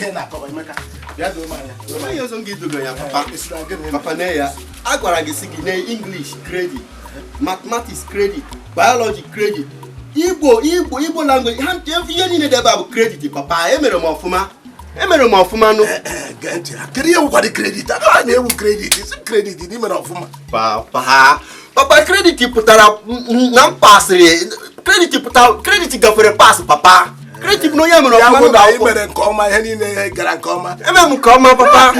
Ihe na-akọwa Emeka. Bịa doo m anya. Onye ọzọ m ga-edogo ya papa. Papa na ya. A gwara gị sị gị na English credit, mathematics credit, biology credit, Igbo language, ha ihe niile dị ebe a bụ credit papa. Emere m ọfụma. Emere m ọfụma nụ. Gee ntị. Kedu ihe wụkwadị credit? A na-ewu credit. Isi credit na imere ọfụma. Papa, papa credit pụtara na m pasịrị. Credit pụtara credit gafere pass papa. Credit bụ na onye mere ọfụma n'ụlọ akwụkwọ. Mere nke ọma ihe niile gara nke ọma. Emere m nke ọma papa.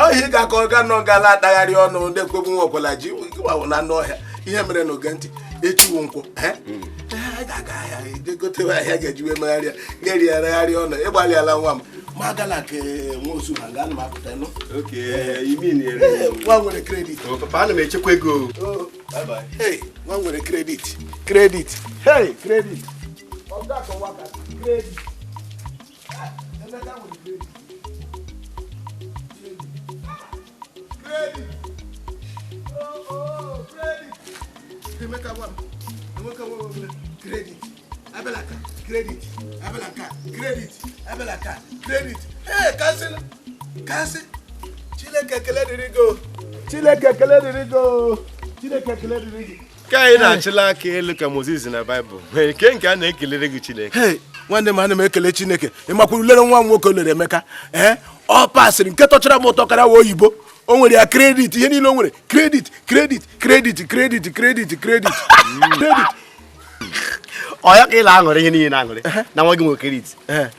Ohi ga-akọ ga nọ gala atagharị ọnụ ndị kwegbu nwa ọkwala ji gbanwụ na anụ ọhịa. Ihe mere na oge ntị echiwo nkwụ. Ga-aga ahịa gotewe ahịa ga-eji wee megharịa ga-erigharịgharị ọnụ ịgbalịala nwa m. Ma agala ka nwa osu ma nga ana m apụta nụ. Nwa nwere kredit. Papa ana m echekwa ego. Nwa nwere kredit. Kredit. Hey, kredit. Credit. Credit. Oh, credit. Emeka nwa m. Emeka nwa m. Credit. Abelaka. Credit. Abelaka. Credit. Abelaka. Credit. Hey, cancel. Cancel. Chineke ekele dịrị gị. Chineke ekele dịrị gị. Chineke ekele dịrị gị. Ka anyị na-achịla aka elu ka Moses na Baịbụl nke a na-ekelere gị Chineke. Hey, nwanne m ana m ekele Chineke. Ị makwuru lere nwa m nwoke lere Emeka. Ọ pasịrị nke tọchara m ụtọ karịa oyibo. O nwere ya kredit ihe niile o nwere kredit kredit kredit kredit kredit kredit kredit. Ọ ya ka ị na-aṅụrị ihe niile na-aṅụrị na nwa gị nwere kredit.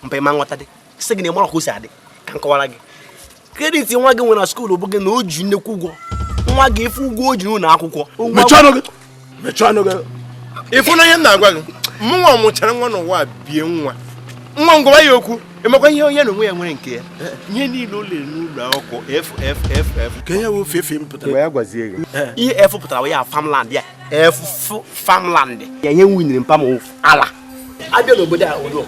Mpa ịma nghọta dị sị gị na ịmara ka o si adị ka m kọwara gị. Kredit nwa gị nwere na skuulu bụ gị na o ji nnekwu ụgwọ. Nwa gị ife ụgwọ o ji n'ụlọ akwụkwọ. Mechie ọnụ gị. Mechie ọnụ gị. Ịfụ na ihe m na-agwa gị, mụnwa mụchara nwa n'ụwa bie nwa. Nwa m gwa ya okwu, ịmakwa ihe onye na onwe ya nwere nke ya. Ihe niile o lere n'ụlọ akwụkwọ F F F F. Ka ihe wụ fefe m pụtara. Ya gwazie gị. Ihe F pụtara ya farmland ya. F farmland. Ya ihe nwunye mpa m ala. Abịa n'obodo a odo.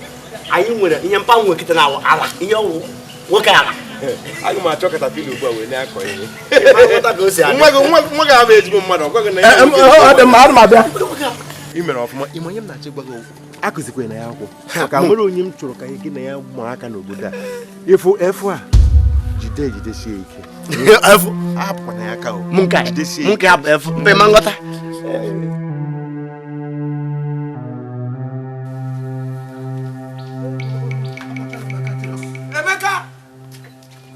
Anyị nwere ihe mpa nwe kịta na ala. Ihe ọwụ nwoke ala. Aga m achọ katapila ugbu a wee na-akọ ihe. Nwa gị abụ ezigbo mmadụ, ọ gwaghị na ya. Ị mere ọfụma, ime onye m na-achọ ịgwa gị okwu. Akụzikwa na ya akwụkwọ. Maka nwere onye m chọrọ ka gị na ya mụọ aka n'obodo a. Ịfụ F a jide jidesie ike. F ahapụkwa na ya aka o. Mụ nke a bụ F. Mpa ịma nghọta. Emeka!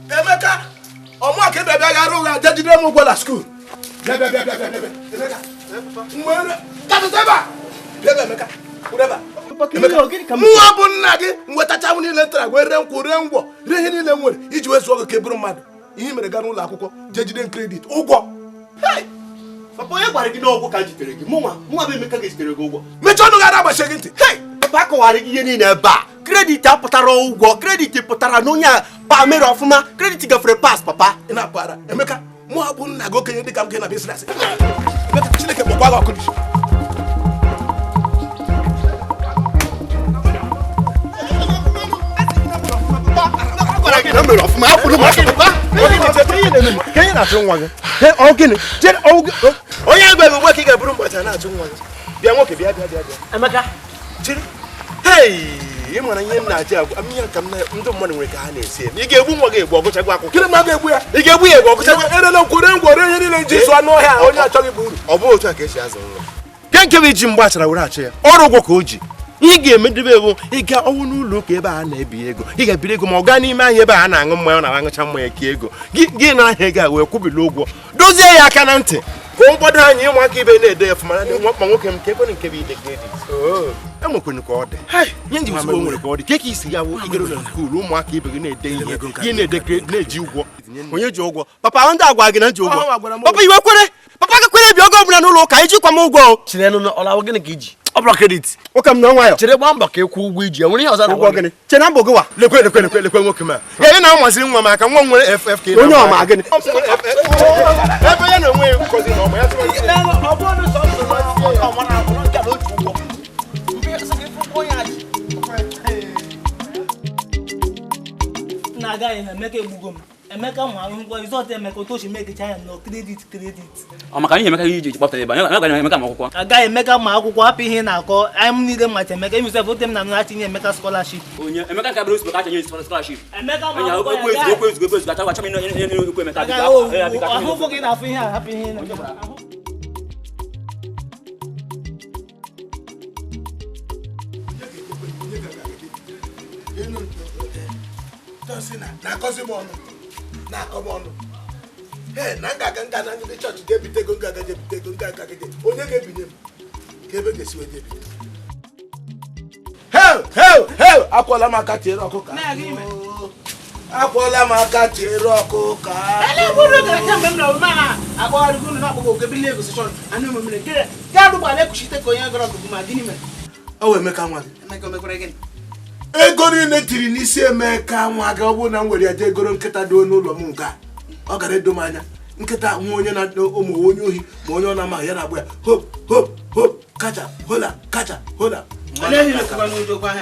Emeka! Ọmụ aka ebe bịa gara ụgha jee jide m ụgwọ na skuul. Bịa bịa bịa bịa bịa. Emeka! Mgbe katụta ebe a! Bịa bịa Emeka! Kwụrụ ebe a! Nwa bụ nna gị nwetacha m niile ntara wee ree nkwụ ree ngwọ ree ihe niile m nwere iji wee zụọ gị ka e bụrụ mmadụ. Ihe mere gaa n'ụlọ akwụkwọ jee jide m kredit ụgwọ. Papa onye gwara gị n'ọgwụ ka jitere gị? Mụnwa bụ Emeka ga-ejitere gị ụgwọ. Mechie ọnụ gị ara agbachie gị ntị. Papa akọwara gị ihe niile ebe a. Kredit apụtara ụgwọ, kredit pụtara na onye a pa mere ọfụma, kredit gafere pas papa. Ị na-apụ ara. Emeka, mụ abụ nna gị okenye dịka m gị na biznes. Emeka, Chineke kpọkwa gị ọkụ n'isi. Onye agwa gị ugbu a ka ị ga-eburu mgbacha na-achụ nwa gị. Bịa nwoke bịa bịa bịa. Emeka. Chiri. Hey, ị mara ihe m na-achị agwa ihe ka m ndị mmadụ nwere ka ha na-esi eme. Ị ga-egbu nwa gị egbu ọgụchagwa akwụkwọ. Gịnị ma ga-egbu ya? Ị ga-egbu ya egbu ọgụchagwa. Erela nkwụ ree ngwọ ree ihe niile ji sụọ anụ ọhịa onye achọghị bụ uru. Ọ bụghị otu a ka esi azụ nwa. Nke nke bụ iji mgbe achara were achọ ya. Ọrụ ụgwọ ka o ji. Ihe ị ga-emedebe bụ ịga ọnwụ n'ụlọ ụka ebe a na-ebi ego. Ị ga-ebiri ego ma ọ gaa n'ime ahịa ebe a na-aṅụ mmanya ọ na-aṅụcha mmanya ka ego. Gị na ahịa ego a wee kwubili ụgwọ. Dozie ya aka na ntị. Ka mkpado anyị ụmụaka ibe na-ede ya fụmara ndị nwa nwoke m ka ekwere nke bụ ide kredit. Enwekwere ka ọ dị. Nye nji ozugbo nwere ka ọ dị. Ka isi ya wụ igere na skuulu ụmụaka ibe gị na-ede ihe gị na-ede kredit na-eji ụgwọ. Onye ji ụgwọ? Papa ndị agwa gị na nji ụgwọ. Papa iwe kwere? Papa ga kwere bi oge ọbụla n'ụlọ ụka iji kwa m ụgwọ. Chere nụ ọla gịnị ka iji? Ọ bụrụ kredit. Ụka m na nwayọ. Chere gbaa mbọ ka ị kwụọ ụgwọ iji. Enwere ihe ọzọ na ụgwọ gịnị? Chere na mbọ gị wa. Lekwe lekwe lekwe lekwe nwoke m a. Ya ị na-anwazi nwa m aka nwa m nwere FFK. Onye ọma gịnị? Ebe ya na onwe ya nkọzi na ọma ya tụrụ. Ọ bụrụ na sọsọ ọma na abụrụ nke na otu ụgwọ. Na-agaghị na Emeka egbugo m. Emeka nwa ahụhụ result Emeka otu o si mekecha ya nọ credit credit. Ọ maka ihe Emeka iji kpọpụtara ebe a, Emeka Emeka ma akwụkwọ. Agaghị Emeka ma akwụkwọ, hapụ ihe ị na-akọ. Anyị niile macha Emeka, imesef ote m na nụ atinye Emeka scholarship. Onye Emeka nke bụrụ osi maka achanye scholarship. Emeka ma Onye akwụkwọ okwu ya. ezugo okwu ezugo okwu ezugo achọ achọ m ịnụ okwu Emeka. Agaghị ahụhụ gị na-afụ ihe a, hapụ ihe ị na-akọ. Na-akọzi m ọnụ, na-akọ m ọnụ. Ee, na nga nga na ndị chọọchị ga-ebite ego, nga agaje ebite ego, nga agaje. Onye ga-ebinye m ka ebe ga-esi wee jebite? Heu heu heu, akwọla m aka tiere ọkụkọ, akwọla m aka tiere ọkụkọ. Ele gara kemgbe m nọrọ ma akpọgharịgo unu na-akpọgọ oge bili ego seshọn anụ ememere gịrị gaa rụgba na-ekuchite ka onye gara ọgụgụ ma gịnị mere? Ọ wụ Emeka nwa gị. Emeka o mekwara gịnị? Ego niile tiri n'isi Emeka nwa gị, ọ bụrụ na m were ya jee goro nkịta doo n'ụlọ m nke a, ọ gara edo m anya. Nkịta nwa onye na ụmụ onye ohi ma onye ọ na-amaghị ya na-agbụ ya hop hop hop, kacha hola kacha hola. Olee ihe na-ekwukwa n'ụjọ okwu ahụ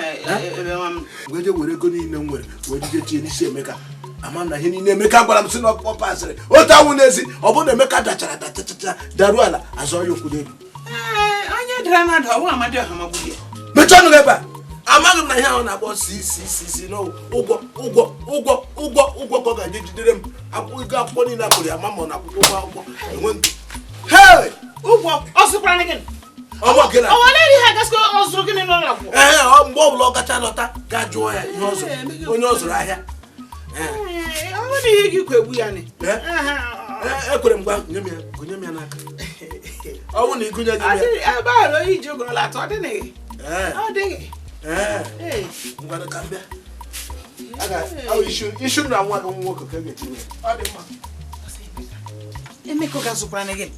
ebe nwa m? Wee jee were ego niile m nwere wee jije tinye n'isi Emeka. Ama m na ihe niile Emeka gwara m sị na ọkpụkpọ pasịrị otu anwụ n'ezi, ọ bụrụ na Emeka dachara dachachacha daruo ala azọ ya okwu n'elu. Ee, onye dara na ada ọwụ Amadioha magbu ya. Mechie ọnụ gị ebe a. Amaghị m na ihe ahụ na-akpọ ccc na ụgwọ ụgwọ ụgwọ ụgwọ ụgwọ ka ọ ga-eji jidere m akwụkwọ ego akwụkwọ niile akpụrụ ya ma ma ọ na akwụkwọ ụgwọ akwụkwọ enwe ndụ. Hey! Ụgwọ ọ zụkwara gịnị? Ọmọ gịnị? Ọ nwere ihe agasịkwa ọ zụrụ gịnị n'ụlọ akwụkwọ? Ee, ọ mgbe ọ bụla ọ kacha lọta ga jụọ ya ihe ọ zụrụ, onye ọ zụrụ ahịa. Ee, ọ nwere ihe gị kwu egbu ya nị. Ee, ekwere m gwa nye m ya, gụnye m ya n'aka. Ọ bụrụ na ị gụnye gị ya. Ebe ahụ onye iji ụgụrụ atọ ọ dịghị. Ọ dịghị. Ee, ngwanụ ka m bịa. Isi m na nwa gị nwoke ka ga-etinye. Ọ dị mma. Emeka ga-azụkwara gịnị?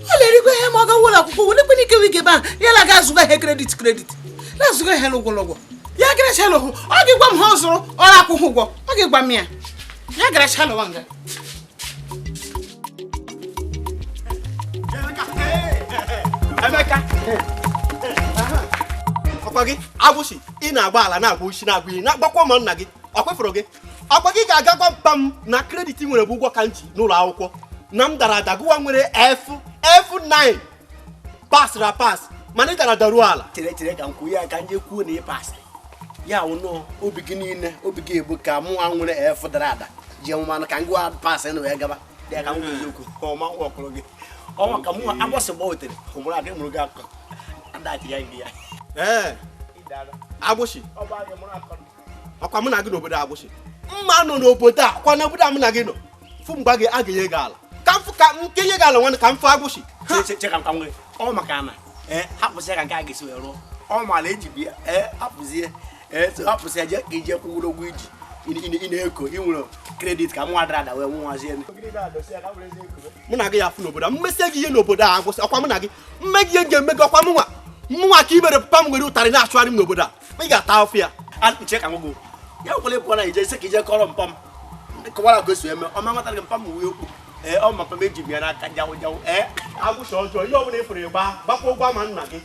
Ọ na-erikwa ihe ma ọ gawa ụlọ akwụkwọ were kwene ike wike ebe ahụ ya na ga-azụga ihe credit credit na-azụga ihe n'ụgwọ n'ụgwọ ya gara chalụ hụ ọ ga-egwa m ha ọ zụrụ ọ na-akwụghị ụgwọ ọ ga-egwa m ya ya gara chalụwa nga. Emeka ọkwa gị agwụsị ị na-agba ala na-agba isi na-agba iyi na-agbakwa ma nna gị ọ kwefụrụ gị ọkwa gị ga-agakwa mpa m na credit nwere bụ ụgwọ ka m ji n'ụlọ akwụkwọ na m dara ada gụwa nwere F F9 pasịrị pas mana ị dara daruo ala. Chere chere ka m kwuo ya ka nje kwuo na ị pasịrị ya wụ nọọ obi gị niile obi gị egbu ka mụ nwa nwere F dara ada ji mmanụ ka ngwa pasị na wee gaba dị ka m gwụ eziokwu ọma nwa ọkụrụ gị ọnwa ka mụ agbọsị gbawetere ụmụrụ aka mụrụ gị akọ adachi ya gị ya. Ee, agbụsị ọkwa mụ na gị n'obodo agbụsị mma nọ n'obodo a kwa n'obodo a mụ na gị nọ fụ mgba gị a ga-enye gị ala ka m fụ ka nke nye gị ala nwanne ka m fụ agbụsị. Che ka m ka m nwere ọ maka na ee hapụsị ya ka nke a ga-esi wee rụọ ọ maala eji bịa ee hapụzie ee so hapụsị ya jee ka ije kwụgwụrụ ụgwọ iji ị na-eko ị nwere credit ka mụ adara ada wee nwazie. Mụ na gị ya fụ n'obodo a mmesie gị ihe n'obodo a agbụsị ọkwa mụ na gị mme gị ihe ga-eme gị ọkwa mụ nwa mụnwa ka i mere papa m nwere ụtarị na-achụgharị m n'obodo a ị ga-ata afụ ya. Nche ka nwego ya kwere pụọ na ije ise ka ije kọrọ mpa m kọwara ka o si eme ọma nwatara gị mpa m wee okwu ee ọ ma mpa m eji m ya n'aka jawụ jawụ ee agwụsị ọjọọ ihe ọbụla ị fụrụ ịgba gbakwa ụgwọ ama nna gị.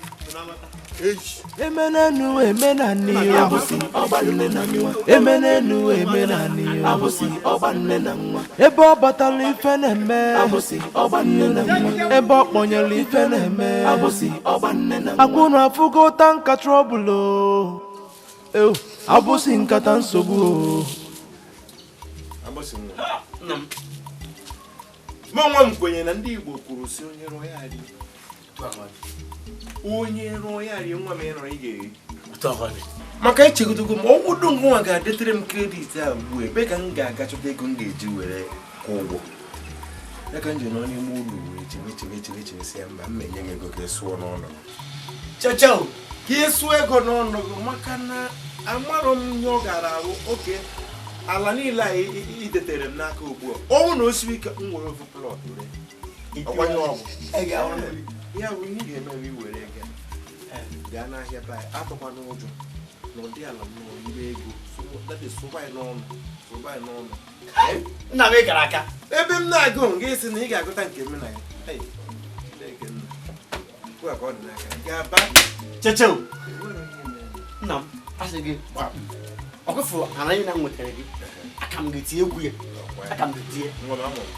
Emenenu emenani abụsị ọgba nne na nwa. Emenenu emenani abụsị ọgba nne na nwa. Ebe ọ batara ife na-eme abụsị ọgba nne na nwa. Ebe ọ kpọnyere ife na-eme abụsị ọgba nne na nwa. Akwụna afụgo tanka trọbụl o. Abụsị nkata nsogbu o. Agbụsị nwa. Mụ onwe m kwenyere na ndị Igbo kwuru sị onye rụọ ya rie. Onye rụọ ya rie nwa m ịrụrụ ị ga-eri. Maka echegodogo m ọgwụdo nwa ga-adetere m credit a ugbu a ebe ka m ga-aga chọta ego m ga-eji were kwụ ụgwọ. Ya ka m ji nọ n'ime ụlọ wee chebe chebe chebe chebe sị ya mba m enye gị ego ka ị sụọ n'ọnụ. Chacha o, ka ị sụọ ego n'ọnụ gị maka na amarọ m ihe ọ gara ahụ oke ala niile a idetere m n'aka ugbu a. Ọnwụ na o siri ike m nwere ofu plọt ree. Ọkwanye ọgwụ. Ya bụ ihe ị ga-eme bụ iwere ego gaa n'ahịa be anyị atụkwana ụjọ n'ụdị ala m nọ ire ego sụba ya n'ọnụ sụba ya n'ọnụ. Nna m ị gara aka ebe m na-agụ m ga-esi na ị ga-agụta nke m na ya. Chineke nna ugbu a ka ọ dị n'aka ga-aba. Cheche o, nna m asị gị Ọkụfụ anaghị na nwetara gị. Aka m ga-etinye egwu ya. Aka m ga-etinye.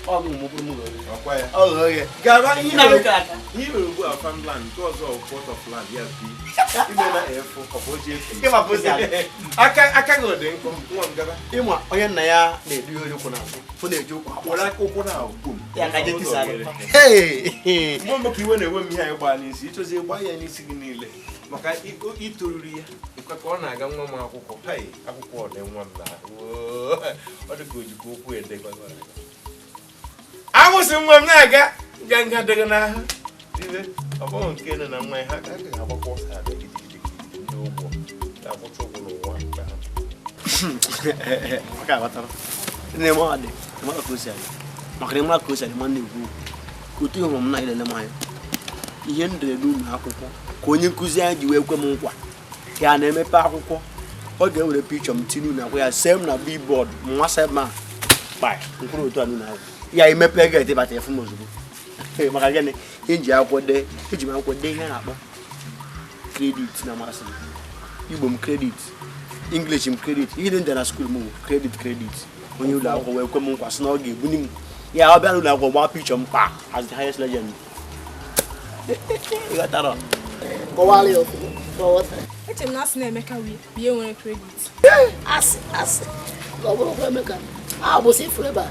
Ọ bụ mụ bụrụ m ọkwa ya. Ọ ghe. Gaba ihe Na mere aka. Ihe mere ugbu a farmland nke ọzọ plot of land ya bi. Ime na efu ọ bụ oji efu. Ịma ka o si adị. Aka aka gị dị nkọ nwa m gaba. Ịma onye nna ya na-edu ya ụkwụ n'azụ. Fụ na-eji ụkwụ akpọ. Were aka ụkwụ na akwụ. Ya ka je tisa gị. Hey! Mgbe mbụ ka iwe na-ewe m ihe anyị gbaa n'isi ịchọzi ịgba ya n'isi gị niile maka itoruru ya ịkwa ka ọ na-aga nwa m akwụkwọ hai akwụkwọ ọ dị nwa m na ọ dị ka ojikwa okwu ede agbụsị nwa m na-aga nganga dịghị n'ahụ ibe ọ bụghị nke nọ na nwa ya ha ka ga-agbakwa ọsọ abịa gidigidi ndị ụgwọ na-akwụcha ụgwọ n'ụwa mgbe ha Maka aghọtara. Nne m ọ dị, ịmara ka o si adị. Maka na ịmara ka o si adị, ma na-ekwu okwu. Otu ịhụrụ m na ilele m anya. Ihe m dere n'ụlọ akwụkwọ ka onye nkụzi anyị ji wee kwe m nkwa ka a na-emepe akwụkwọ ọ ga-ewere pikchọ m tinye n'ụlọ akwụkwọ ya see m na billboard nwa sema kpa mkpụrụ otu a n'ụlọ akwụkwọ ya emepe gate ịbata efu m ozugbo. Maka gịnị eji akwụkwọ dee eji m akwụkwọ dee ihe a na-akpọ credit na masị m Igbo m credit English m credit ihe dị ndị na skuul m credit credit onye ụlọ akwụkwọ wee kwe m nkwa sị na ọ ga-ebuli m ya ọ bịa n'ụlọ akwụkwọ gbaa pikchọ m kpa as the highest legend. Ịghọtara? Kọwara ya ọfụma ka ọ ghọta. Eche m na asị na Emeka wee bie nwere credit. Asị asị na ọ bụrụkwa Emeka agbụsị ifuru ebe a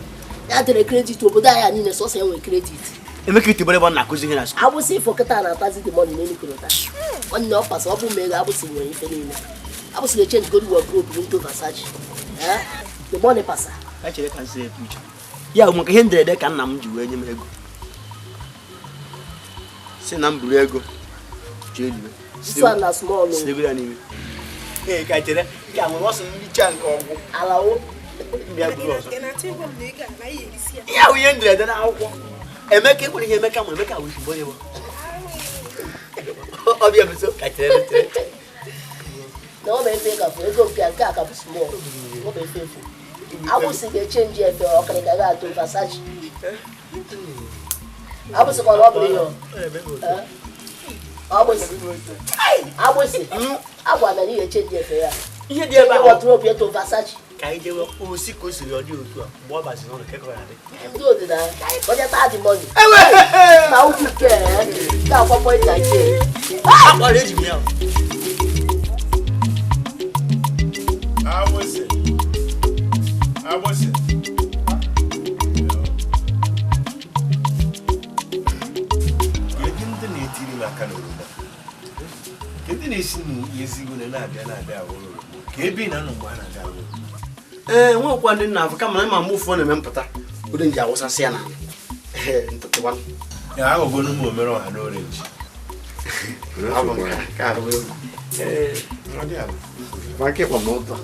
ya dere credit obodo anyị niile sọsọ ya nwere credit. Emeka itibere ebe ọ na-akụzi ihe na skuul. Agbụsị ifo kịta na-atazi the money n'elu korota. Nwanne ọ pasa ọ bụ ma ego agbụsị nwere ife niile. Agbụsị ga-echenji gold wardrobe into Versace. The money pasa. Echere ka nsị epu iche. Ya bụ maka ihe nderede ka nna m ji wee nye m ego. Si na m buru ego jee liwe. This one na small o. Si ego ya n'ime. Ee ka chere ka nwere ọsọ nricha nke ọgwụ. Alawo. Mbịa buru ọzọ. Ị na-achọ ịgwa m na ego a na ihe erisi ya? Ya bụ ihe nderede n'akwụkwọ. Emeka ekwere ihe Emeka ma Emeka wụ ezigbo onye bụ. Ọ bịa bụ so ka chere chere. Na ọ ma efe ka fụ ego nke a ka bụ small. Ọ ma efe efu. Agbụsị ga-echenji efe ọkịrịka ga-atụ Versace. Agbụsị ka ọ bụrụ ihe ọ. Agbụsị. Agbụsị. Agwa na ihe echenji efe ya. Ihe dị ebe ahụ. Wardrobe ya to Versace. Ka anyị jewe osi ka o siri ọ dị otu a mgbe ọ baziri n'ụlọ kekọrọ ya dị. Ndị odida onye taa dị money. Na ukwu nke ka akwa point and kill. Akwara eji m ya. Agbụsị. Agbụsị. Kedu ndị na-etiri m aka n'oroma? Kedu na-esi n'ezigbo na-abịa na-abịa ahụ oroma? Ka ebe ị na-anọ mgbe a na-abịa ahụ oroma? Ee, nwekwa ndị nna afọ kama na ịma mgbe ụfọdụ na-eme mpụta ụdị nji awụsasị ya na ntụtụwa. Ya aghọgo n'ụmụ omere ọha n'orenji. Ee, maka ịkpọ m ụtọ.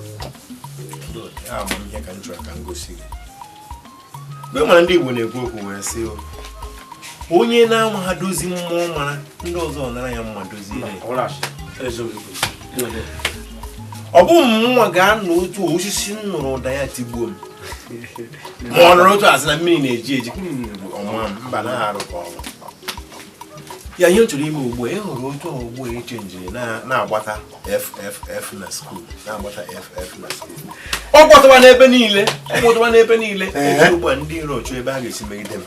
Amamihe ka m chọrọ ka m gosi gị. Mgbe mara ndị Igbo na-ekwu okwu wee sị onye na-ama ha dozi mmụọ mara ndị ọzọ nara ya mma dozie ya. Ọ bụ mụnwa ga-anọ otu osisi m nụrụ ụda ya tigbuo m. Ma ọ nụrụ otu asị na mmiri na-eji eji ọma mba na arụ ka ọrụ. Ya ihe m chọrọ ime ugbu a, ị hụrụ otu a ugbu a echenjiri na-agbata FFF na skuul na-agbata FF na skuul. Ọ gbọtụwa n'ebe niile, ọ gbọtụwa n'ebe niile. Eji ugbu a ndị iro chọọ ebe a ga-esi megide m.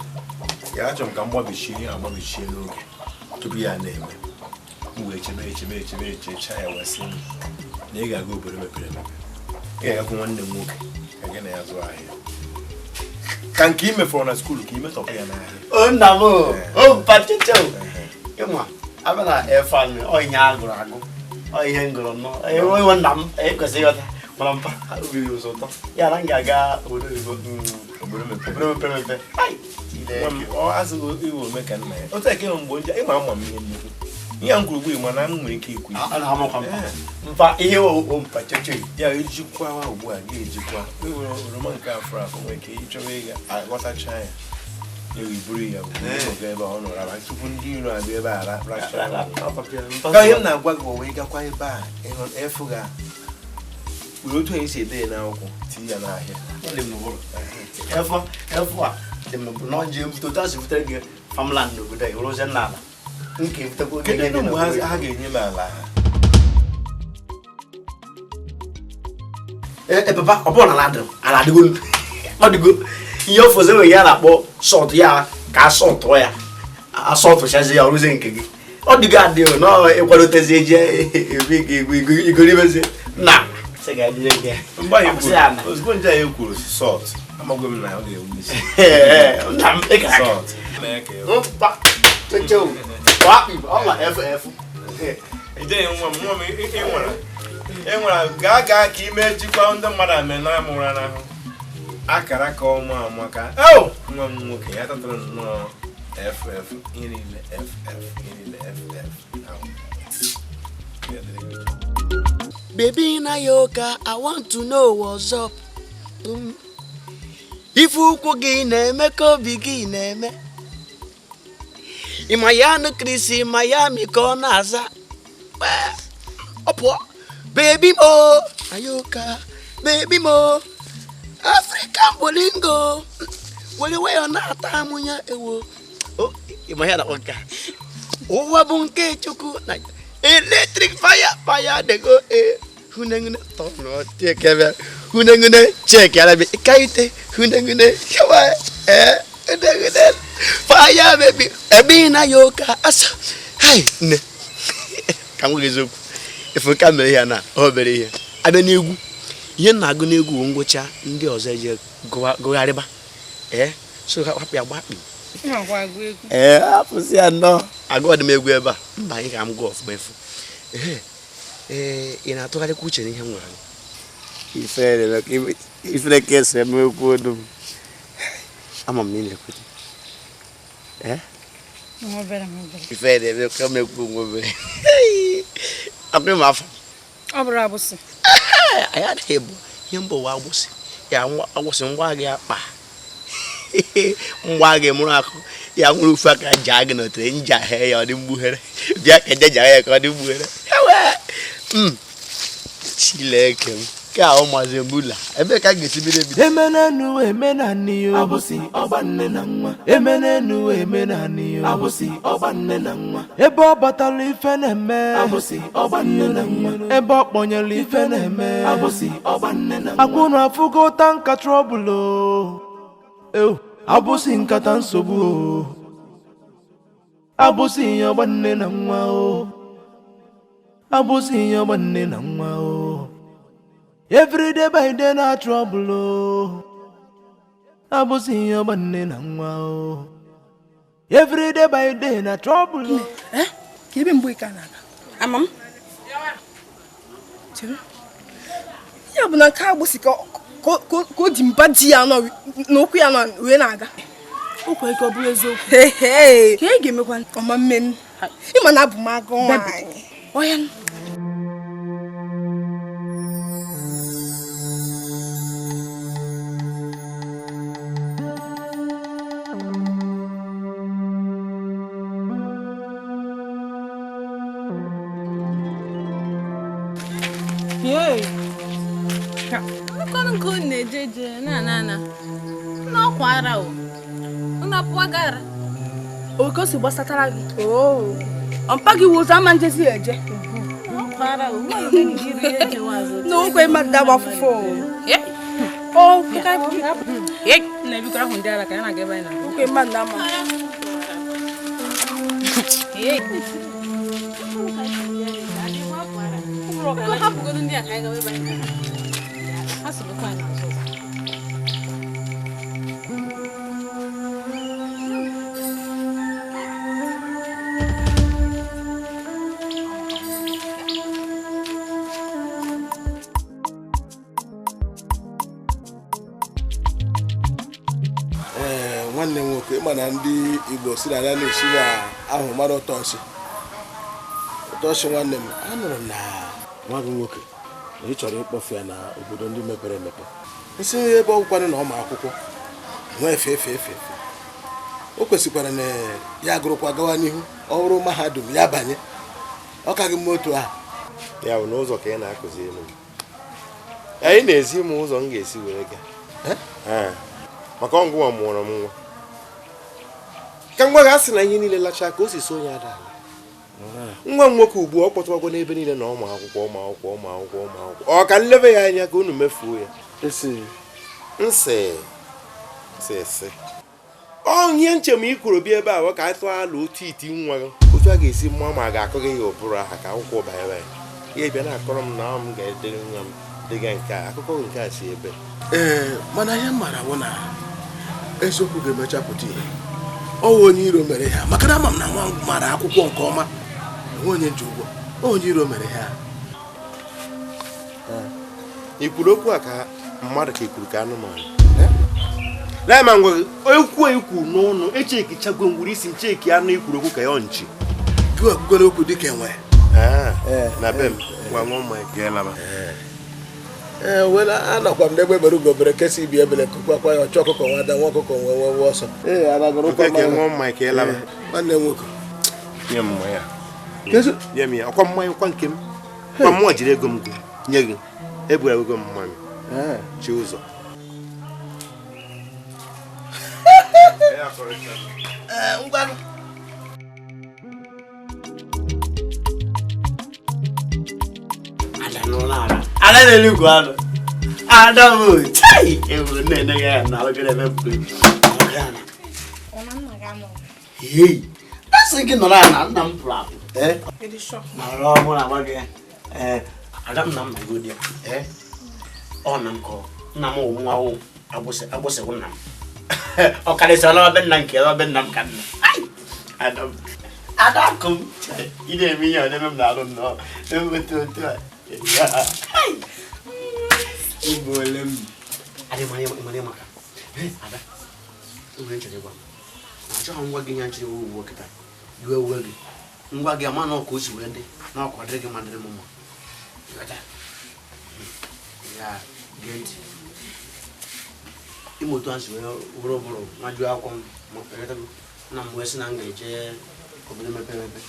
Ya achọrọ m ka m gbabichie ya agbabichie n'oge tupu ya na-eme. M wee chebe echebe echebe echecha ya wee sị m na ị ga-aga obodo mepere emepe. Ị ga-agakwu nwanne m nwoke ka gị na ya zụọ ahịa. Ka nke i mefọrọ na skuul ka i metọpụ ya n'ahịa. O nna m o mpachiche o. Ịma abịa na efe anyị ọ ihe a gụrụ agụ ọ ihe m gụrụ nnọọ enwe nna m ekwesịghị ịghọta mana mpa obi dị ụzọ ụtọ ya na m ga-aga obodo oyibo obodo mepere emepe. Ọ azụghị iwe ome ka nna ya otu eke mgbe nje ịma ama m ihe nnukwu ihe m kwuru ugbu mana m nwere ike ikwu mpa ihe o mpachiche ya ejikwa ugbu a ga-ejikwa iwere oroma nke afọ afọ nwere ike ịchọwa ịga aghọtacha ya iburu ya ebe ọ nọrọ aba tupu ndị iro abịa ebe a rachaa. Ka ihe m na-agwa gị wee gakwa ebe a efu ga were otu anyị si ede ya n'akwụkwọ tinye ya n'ahịa. Efọ a dị m n'ụbụrụ na ọ ji ebute otu a si butere gị farmland n'obodo a were nna ala nke ebutekwa oge kedu mgbe ha ga-enye m ala ha? Ee papa, ọ bụrụ na ala adịrọ, ala adịgo, ọ dịgo. Ihe ọfọzọ enweghị ya na-akpọ sọtụ ya ka asọtụọ ya, asọtụchazi ya ọrụzie nke gị. Ọ dịgo adị o, nọọ ịkwadotezi eji ebi gị egwu igoribezi na sị ga ejide gị. Mgbe anyị Akwụsị ya na. kwuru, ozugbo nje anyị kwuru sọt, amaghị m na ọ ga-ewu isi. Ee, nna m, ị gara aka. Sọt. Mpa, cheche o, wakpi, ọ ma efu efu. Ijee nwa m, nwa m, ị nwere. Ị nwere, gaa gaa ka ime jikwa ndị mmadụ ame na amụrụ n'ahụ. Akara ka ọma amaka. Eo! Nwa m nwoke, ya tatara nnọọ FF, ihe niile FF, ihe niile FF. Ahụ. Ya dịrị gị. Baby Nayoka, I want to know what's up. Ife ukwu gị na-eme ka obi gị na-eme. Ịma ya nụ Chris Miami ka ọ na-aza. Ọ pụọ. Baby mo, Nayoka, baby mo, African bolingo. Were nwayọọ na-ata amụnya ewo. O, ịma ya na-akpọ nke a. Ụwa bụ nke Chukwu na electric fire fire dey go eh. Hunengune tọnụ tiekebe. Hunengune cheki arabi ikaite. Hunengune shawa eh. Hunengune fire baby. Ebi na yoka asa. Hai nne. Ka m gwa gị eziokwu. Efu ka mere ihe na ọ obere ihe. Abịa n'egwu. Ihe m na-agụ n'egwu bụ ngwụcha ndị ọzọ eje gụgharịba. So hapụ ya gbakpi. Ee, hapụsị ya nnọọ. Agụọ dị m egwu ebe a. Mba, ị ga m gụọ ọfụma efu. Ee, ị na-atụgharịkwa uche n'ihe m gwara gị. Ifere ka esi eme okwu olu m. Ama m na ị na-ekwute. Ee? Ifere na-eme ka m ekwu onwe obere. Akwa m afọ. Ọ bụrụ agbụsị. Anyị adịghị ebu ihe mba ụwa agbụsị. Ya agbụsị ngwa gị akpa. Ngwa gị mụrụ akụ. Ya nwere ofu aka jaa gị n'otere nja he ya ọ dị mgbughere. Bịa ka nje jaa ya ka ọ dị mgbughere. Chineke m. Nke a ụmụazị mụla. Ebee ka a ga-esi bido ebido? Emenenu emenani yo. Abụsị ọgba nne na nwa. Emenenu emenani yo. Abụsị ọgba nne na nwa. Ebe ọ batara ife na-eme. Abụsị ọgba nne na nwa. Ebe ọ kpọnyere ife na-eme. Abụsị ọgba nne na nwa. Akwụna afụgo tanka trọbụl o. Ew, abụsị nkata nsogbu o. Abụsị ihe ọgba nne na nwa o. Abụsị ihe ọgba nne na nwa o. Every day by day na trouble o. Abụsị ihe ọgba nne na nwa o. Every day by day na trouble o. Ka ebe mgbe ka na-aga? Ama m. Chere. Ya bụ na nke agbụsị ka o ji mba ji ya nọ n'okwu ya nọ wee na-aga. O kwere ka ọ bụrụ eziokwu. Ka ị ga-emekwa ọma mmemme. Ịma na abụ m agụ nwaanyị. Ọya. Oke o si gbasatara gị. Ọmpa gị wụ ụzọ ama njezi eje. Na okwe mmadụ dagba afụfụ. Okwe mmadụ dagba. Nwanne m nwoke, ịma na ndị Igbo si na ya na-esi na ahụ mara ụtọ nsị. Ụtọ nsị nwanne m, anụrụ m na nwa gị nwoke na ị chọrọ ịkpọfe ya na obodo ndị mepere emepe. Nsị ebe ọ gwụkwanụ na ọ ma akwụkwọ, nwee efe efe efe efe. O kwesịkwara na ya gụrụkwa gawa n'ihu, ọ bụrụ mahadum ya banye. Ọ ka gị mma otu ahụ. Ya bụ n'ụzọ ka ị na-akụzi elu. Anyị na-ezi m ụzọ m ga-esi were gaa. Maka ọngụwa mụọrọ m nwa. Ka ngwa ga-asị na ihe niile lachaa ka o si so onye ada ala. Nwa m nwoke ugbu a ọ kpọtụwago n'ebe niile na ụmụ akwụkwọ ụmụ akwụkwọ ụmụ akwụkwọ ụmụ akwụkwọ ọ ka nlebe ya anya ka unu mefuo ya. Nsị sị sị ọ ihe nche m ikwuru bịa ebe a ka anyị tụọ alụ otu iti nwa gị otu a ga-esi mma ma a ga-akụ gị ya ụbụrụ aha ka akwụkwọ banyere ya bịa na-akọrọ m na m ga-edere nwa m dịga nke a akụkọ nke a si ebe. Ee, mana ihe m mara bụ na eziokwu ga-emecha pụta ihe. Ọ wụ onye iro mere ha, maka na ama m na nwa m mara akwụkwọ nke ọma, enwe onye ji ụgwọ, onye iro mere ha. I kwuru okwu a ka mmadụ ka i kwuru ka anụmanụ? Lee ma ngwa gị okwu ikwu n'ọnụ echekichagwo ngwuru isi ncheki anụ ikwuru okwu ka ya nchi. Gị ekwukwere okwu dịka enwe. Na be m gwa nwa mmanya ka ya laba. Ee, wela anọkwa m n'egbe bere ugo bere kesị ibi ebele kụkwakwa ya ọchọ ọkụkọ nwa ada nwa ọkụkọ nwe nwe nwe ọsọ. Ee, anagoro ụkọ mmanya ka ya laba. Nwanne m nwoke. Nye m mmanya. Nye m ya ọkwa mmanya kwa nke m. Kwa mmụọ jiri ego m gụ nye gị. Eburu ego m mmanya. Chi ụzọ. Ada na-eligwe anụ. Ada m chai ewu nne ya na alụgara eme mpụ. Hey, asị gị nọrọ ala nna m pụrụ apụ. Eh? Nọrọ ọmụ na agwa gị. Eh, ada m na m na-go dia. Eh? Ọ na m kọ. Nna m wụ nwa wụ agbụsị agbụsị wụ nna m. Ọ karịsịrị ọla be nna nke ọla be nna m ka nna. Ai! Ada m. Ada akụ m. Ị na-eme ihe ọ na-eme m n'arụ nnọọ. Eweta otu a. Igbo ole m. Adị mara maka. Ada. Nwere nchọrọ ịgwa m. Na achọghị ngwa gị ihe nchọrọ iwu ugbu kịta. Iwe uwe gị. Ngwa gị ama na ọkụ o si wee dị. Na ọkụ adịrị gị ma dịrị m mma. Ịghọta? Ya gee ntị. Ime otu a si wee wụrụ ụbụrụ majuo akwụkwọ m ma ịghọtago? Nna m wee sị na m ga-eje obodo mepere emepe.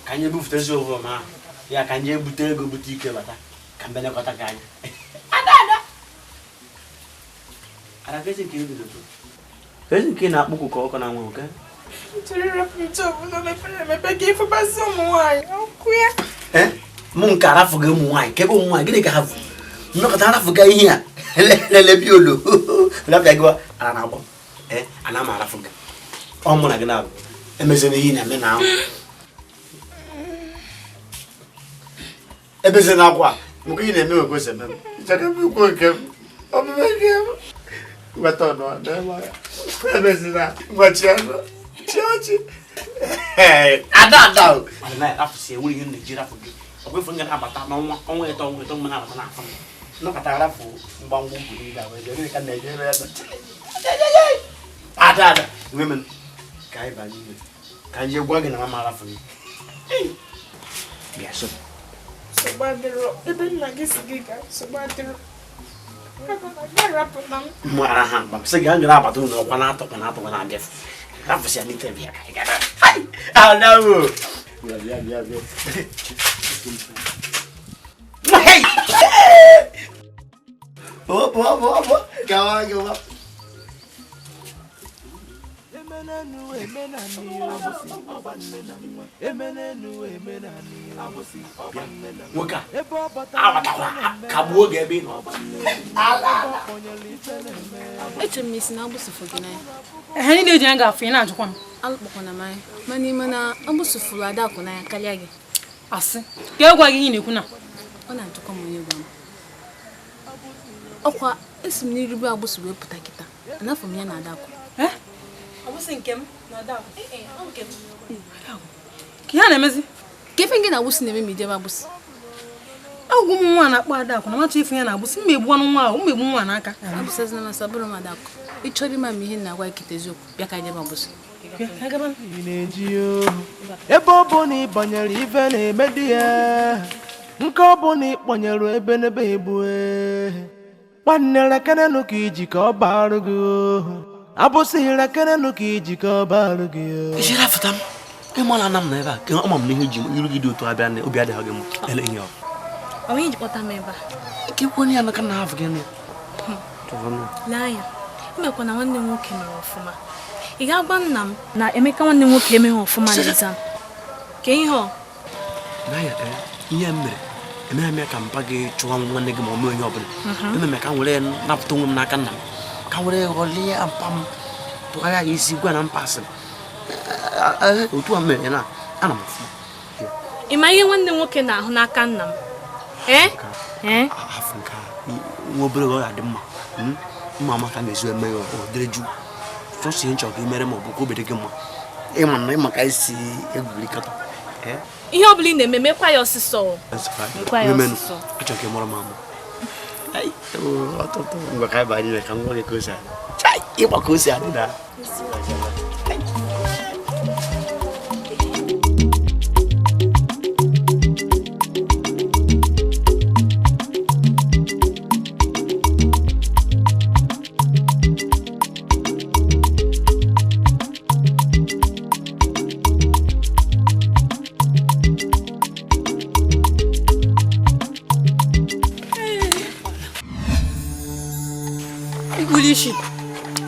Ka anyị ebufutezi ụvụrụ m ahụ. Ya ka anyị ebute ego bute ike bata ka m belekọta gị anya. Ada ada. Ada kezi nke ebido to. Kezi nke na-akpụkụ ka ọkụ na nwa oke. Eh? Mụ nke arafụghị ụmụ nwaanyị, ka ebe ụmụ nwaanyị gịnị ka ha bụ? Nnọkọta arafụga ihe a. Lele bi olo. Lapịa gị ara na-agbọ. Eh, ana m arafụ gị. Ọ mụ na gị na-abụ. Emezina ihe na-eme na ahụ. Ebezina akwa. Nke ị na-eme okwesị eme m. Chọrọ m ikwu nke m. Omume nke m. Nweta ọnụ na-eme ya. Ebezina ngwachi ọnụ. Chi ọchị. Ada ada o. Mana arafụsị enwere ihe na-eji rafụ gị. Ọ bụ ife m ga na-abata n'ọnwa ọnwa ịtọ ọnwa ịtọ mma na-abata n'afọ m. Nnọkọta arafụ mgbamgba ugwu niile a wee jee ka na-eje ebe ya. Ada ada. Nwe m ka anyị banye ime. Ka anyị jee gwa gị na mama arafụ gị. Bịa so. Ebe nna gị si gị gaa, nsogbu adịrọ. Mụ ara ha mgba m sị gị a gara agbata ụlọ ọkwa na-atọ kwa na-atọ kwa na-abịa. Rafụsị ya n'ite bịa ka anyị gara. Ada m. Bịa bịa bịa. Hey! Pụọ pụọ pụọ pụọ. Gawa gawa. Nwoke a agbatakwara kagbuo oge ebe ị nọ. Echere m isi na agbụsị fụ gị n'anya. Ehe niile eji anya ga-afụ ị na-ajụkwa m. Alụkpọkwana m anya. Mana ị ma na agbụsị fụrụ Adakụ n'anya karịa gị. Asị ka e gwa gị ihe ị na-ekwu na. Ọ na-ajụkwa m onye gwa m. Ọkwa esi m n'irube agbụsị wee pụta kịta. Anafọ m ya na Adakụ. Agbụsị nke m na Adakụ. Ka ihe a na-emezi? Ka efe gị na agbụsị na-eme ma ijebe agbụsị. Agwụ m nwa na-akpọ Adakụ na machọ ifu ya na agbụsị mma egbu anụ nwa ahụ mma egbu nwa n'aka. Agbụsị azịna masị abụrụ m Adakụ. Ị chọrọ ịma m ihe na-agwa gị kịta eziokwu bịa ka anyị jebe agbụsị. Ebe ọ bụ na ị banyere ife na-eme di ya nke ọ bụ na ị kpọnyere ebe n'ebe egbue nwanne rekenenụ ka iji ka ọ barụ gị abụsị rekenenụ ka iji ka ọ barụ gị. Ichere afụta m ịmala ana m na ebe a ka ama m na ihe ji iru gị dị otu abịa na obi adịghị gị mma ele ihe ọ. Ọ onye ji kpọta m ebe a? Ike kwuo ya n'aka na afụ gị nụ. Lee anya, emekwa na nwanne m nwoke mere ọfụma. Ị ga-agwa nna m na Emeka nwanne m nwoke emeghị ọfụma n'exam. Ka ihe ọ? N'anya ihe m mere emere m ka mpa gị chụwa nwanne gị ma ọ mee onye ọbụla. Emere m ka m were napụta onwe m n'aka nna m, ka m were ghọlie mpa m, tụgharịa ya isi gwa na mpa asịrị. Otu a mere na ana m afụ. Ị ma ihe nwanne m nwoke na-ahụ n'aka nna m? Afụ nke a nwa obere ọ ga-adị mma. Mma amaka na-ezu eme ya ọ dịrị jụụ. Sọsọ ihe nchọ ka imere ma ọ bụ ka obi dị gị mma. Ịma na ịma ka esi egwurikọta. Ihe ọ bụla ị na-eme mekwa ya ọsịsọ. Mekwa ya ọsịsọ. Achọ ka ị mụrụ m amụ. Ọtụtụ ngwa ka anyị banye ka m gwa gị ka o si adị. Chai, ịgba ka o si adị na.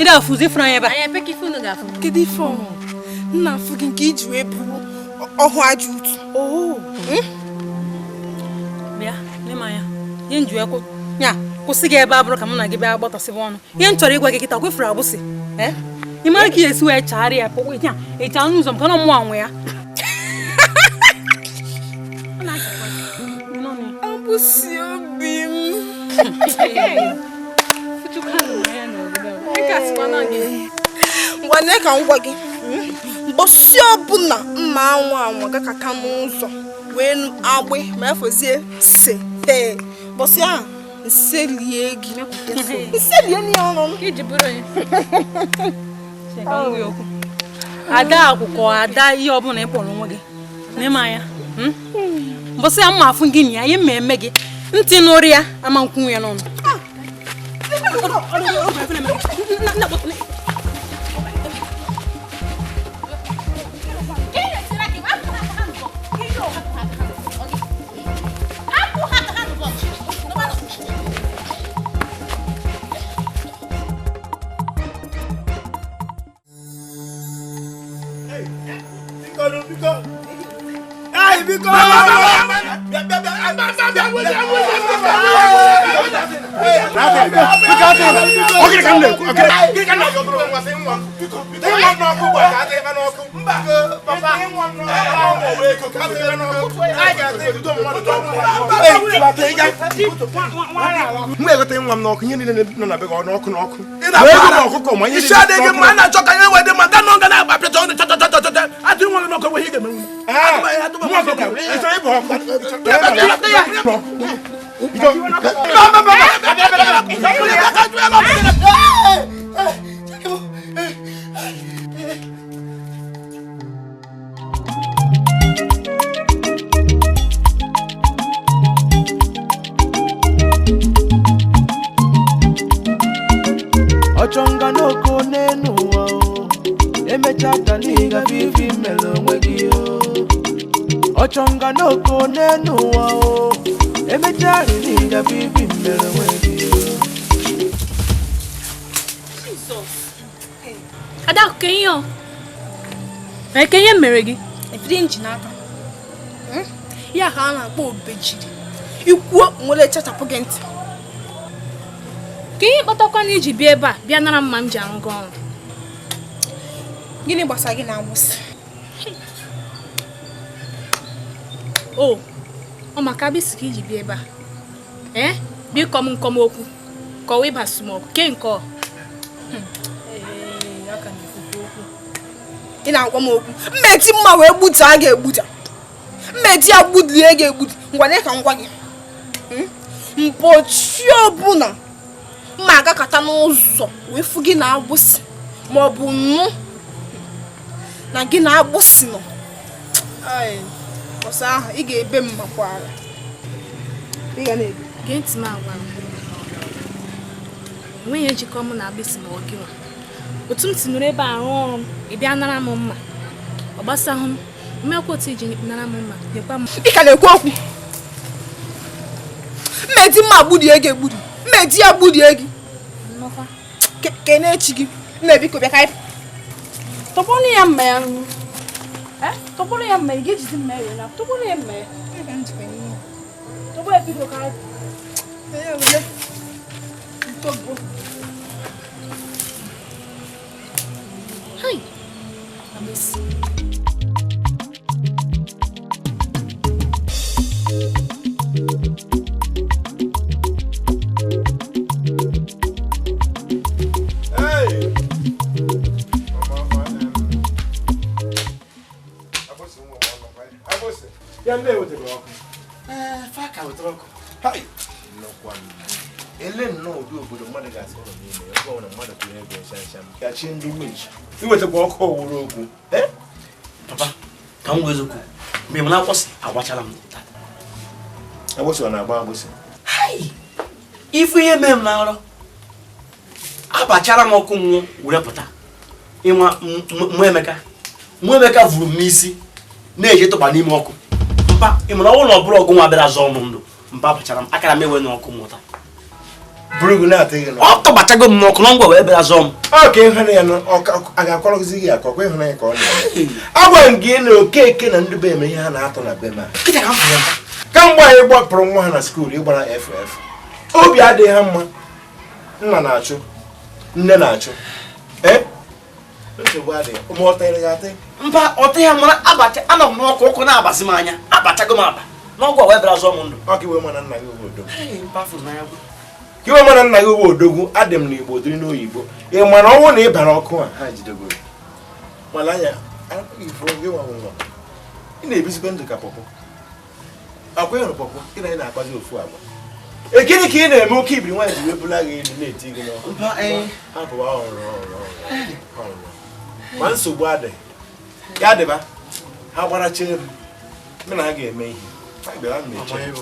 Ị na-afụzi ịfụnanya ebe a? Kedu ife ọ? Nna afụ gị nke iji wee bụrụ ọhụ aja utu. Bịa, n'ime anya. Ihe nju ekwu. Nya, kwụsị gị ebe a bụrụ ka mụ na gị bịa gbọtọsịba ọnụ. Ihe m chọrọ ịgwa gị kịta kwefuru agbụsị. Ị mara ka ị esi wee chagharị ya pụkwa nya, ịcha n'ụzọ m ka na mụ anwụ ya. Agbụsị obi m. Ngwa nee ka m gwa gị, mgbọsị ọbụla mma anwụ anwụ gakata n'ụzọ wee agbị ma efozie se tee mbọsị ahụ nselie gị nselie n'ihe ọnụ. Ada akwụkwọ ada ihe ọbụla ị kpọrọ onwe gị n'ime anya. Mbọsị ya mma afụ gị na ya ihe mma eme gị ntị nụrụ ya ama nkwunwu ya n'ọnụ. M ga-egote nwa m n'ọkụ ihe niile nọ na be gị n'ọkụ n'ọkụ. Isi adịghị mma na-achọ ka ihe wee dị mma gaa n'oge na-agba pịacha ọnụ cha cha cha cha cha atụ nwa gị n'ọkụ enweghị ihe ga-emenwu. Ọchọnga n'oko n'enu ụwa o, emecha ka n'iga bibi mere onwe gị o. Ọchọnga n'oko n'enu ụwa o, emecha n'iga bibi mere onwe gị o. Ada, kenyo. Kenye mere gị? Efiri nji n'aka. Ya ka a na-akpọ obejiri. Ikwuo nwere chachapụ gị ntị. Ka ihe kpatakwa na iji bịa ebe a bịa nara mma m ji arụgo ọrụ. Gịnị gbasara gị na agbụsị? O, ọ maka agbịsị ka iji bịa ebe a. Bịa kọm nkọm okwu, kọwa ịbasu m ọgụ, ke nke ọ. Ị na-agwa m okwu. Mmeji mma wee gbuda a ga-egbuda. Mmeji ya gbulie ga-egbudu. Ngwa nee ka m gwa gị. Mbochi ọbụla mma agakata n'ụzọ wee fụ gị na agbụsị ma ọ bụ nnu na gị na agbụsị nọ. Ọsọ ahụ ị ga-ebe m makwara. Ị ga na-ebe. Gee ntị m agwa m. Enweghị njikọ mụ na agbụsị ma ọ gị nwa. Otu m si nọrọ ebe a rụọ ọrụ m, ị bịa nara m mma. Ọ gbasahụ m, mmekwa otu iji nara m mma, nyekwa m. Ị ka na-ekwu okwu. Mmeji mma gburie gị egburi. Mmeji ya gburie gị. Kene echi gị. Nne biko bịa ka anyị. Tọpọnụ ya mma ya. Tọgbọrọ ya mma, ị ga-ejizi mma ya na tọgbọrọ ya mma ya. Tọgbọ ya bido ka Hai. Agbụsị. Ya ndị ewetara ọkụ. Ee, fa ka wetara ọkụ. Hai! Nnọkwa m. Ele nnọọ ụdị obodo mmadụ ga-asị ụlọ n'ime ya, ọ bụrụ na mmadụ tụrụ ego nsham ya chi ndị winch. Iwetakwa ọkụ owuru okwu. Papa, ka m gwa eziokwu. Mgbe m na-akwụsị, agbachala m tata. Agbụsị ọ na-agba agbụsị? Hai! Ifu ihe mee m na nrọ. Abachara m ọkụ mmụọ were pụta. Ịnwa mụ Emeka. Mụ Emeka vuru m n'isi na-eje tụba n'ime ọkụ. Mpa, ị mara ọnwụ na ọ bụrụ ọgụ nwa bịara zọọ m ndụ. Mpa bachara m, akara m ewe n'ọkụ mmụta. Bụrụ gị na-atịghị n'ọkụ. Ọ tụbachago m n'ọkụ na ngwa wee bịara zọọ m. Ọ ka ịhụnanya ya a ga-akọrọzi gị akọ kwa ịhụnanya ka ọ na-eme. Agwa m gị na Okeke na ndị be eme ihe ha na-atụ na be m a. Kamgbe anyị gbapụrụ nwa ha na skuul ịgbara FF. Obi adịghị ha mma. Nna na-achụ, nne na-achụ. Nsogbu adịghị. Ma ọ tịrị gị atị? Mpa, ọ tịghị mara abacha anọ m n'ọkụ ọkụ na-abasị m anya. Abachago m aba. N'ọgwụ wee bịara zọọ m ndụ. Ọ ka iwe mana nna gị bụ odogwu. Mpa fụrụ n'anya gwu. Ka iwe mana nna gị bụ odogwu, adị m n'Igbo dịrị n'oyibo. Ị ma na ọnwụ na ị bara ọkụ a ha jidegoro. Mana anya ifuru gị nwa nwa. Ị na-ebizikwa ndụ ka pọpọ. Akwa ịhụrụ pọpọ, gị na ị na-akpazi ofu agwa. Gịnị ka ị na-eme oke ibiri nwaanyị ji wee bula gị elu na-eti gị n'ọkụ? Hapụwa ọrụ ọrụ ọrụ. Ma nsogbu adịghị. Ya dịba, ha gbara chere m. Mụ na ha ga-eme ihe. Ha bịara m na-eche.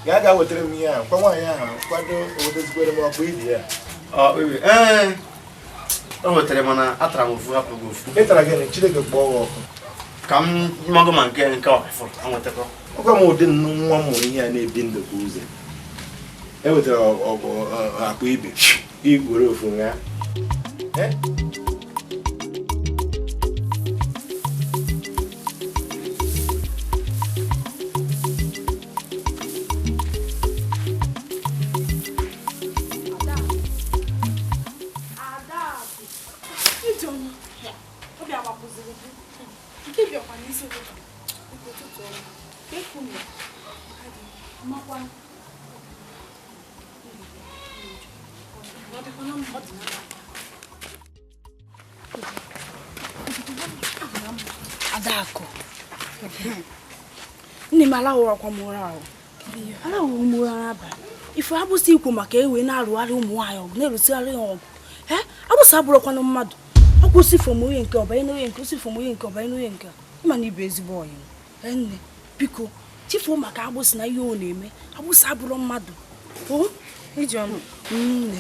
Gaa gaa wetara m ihe ahụ, kwa nwaanyị ahụ kwado owedozikwere m ọkụ idi ya. O wetara m na atara m ofu hapụ gị ofu. Ị tara gịnị? Chineke kpọọ gị ọkụ. Ka m magụ ma nke nke ọfụrụ anwetakọ. Ọkwa m ụdị nwa m mụrụ ihe a na-ebi ndụ ka ụzọ. E wetara ọgụ akpa ibe igwere ofu ṅaa. Adakụ, nne m alahụrọkwa m ụra ahụ. Alahụrụ m ụra n'abalị. Ife agbụsị ikwu maka ewe na-arụgharị ụmụ nwaanyị ọgụ na-erụsịgharị ha ọgụ. Agbụsị abụrụkwanụ mmadụ. Ọ kwụsị fom onye nke ọbanye n'onye nke osi fom onye nke ọbanye n'onye nke. Ịma na ịbụ ezigbo ọyị m. Nne, biko chifuo maka agbụsị na ihe ọ na-eme. Agbụsị abụrụ mmadụ. O Ijeọma. Nne.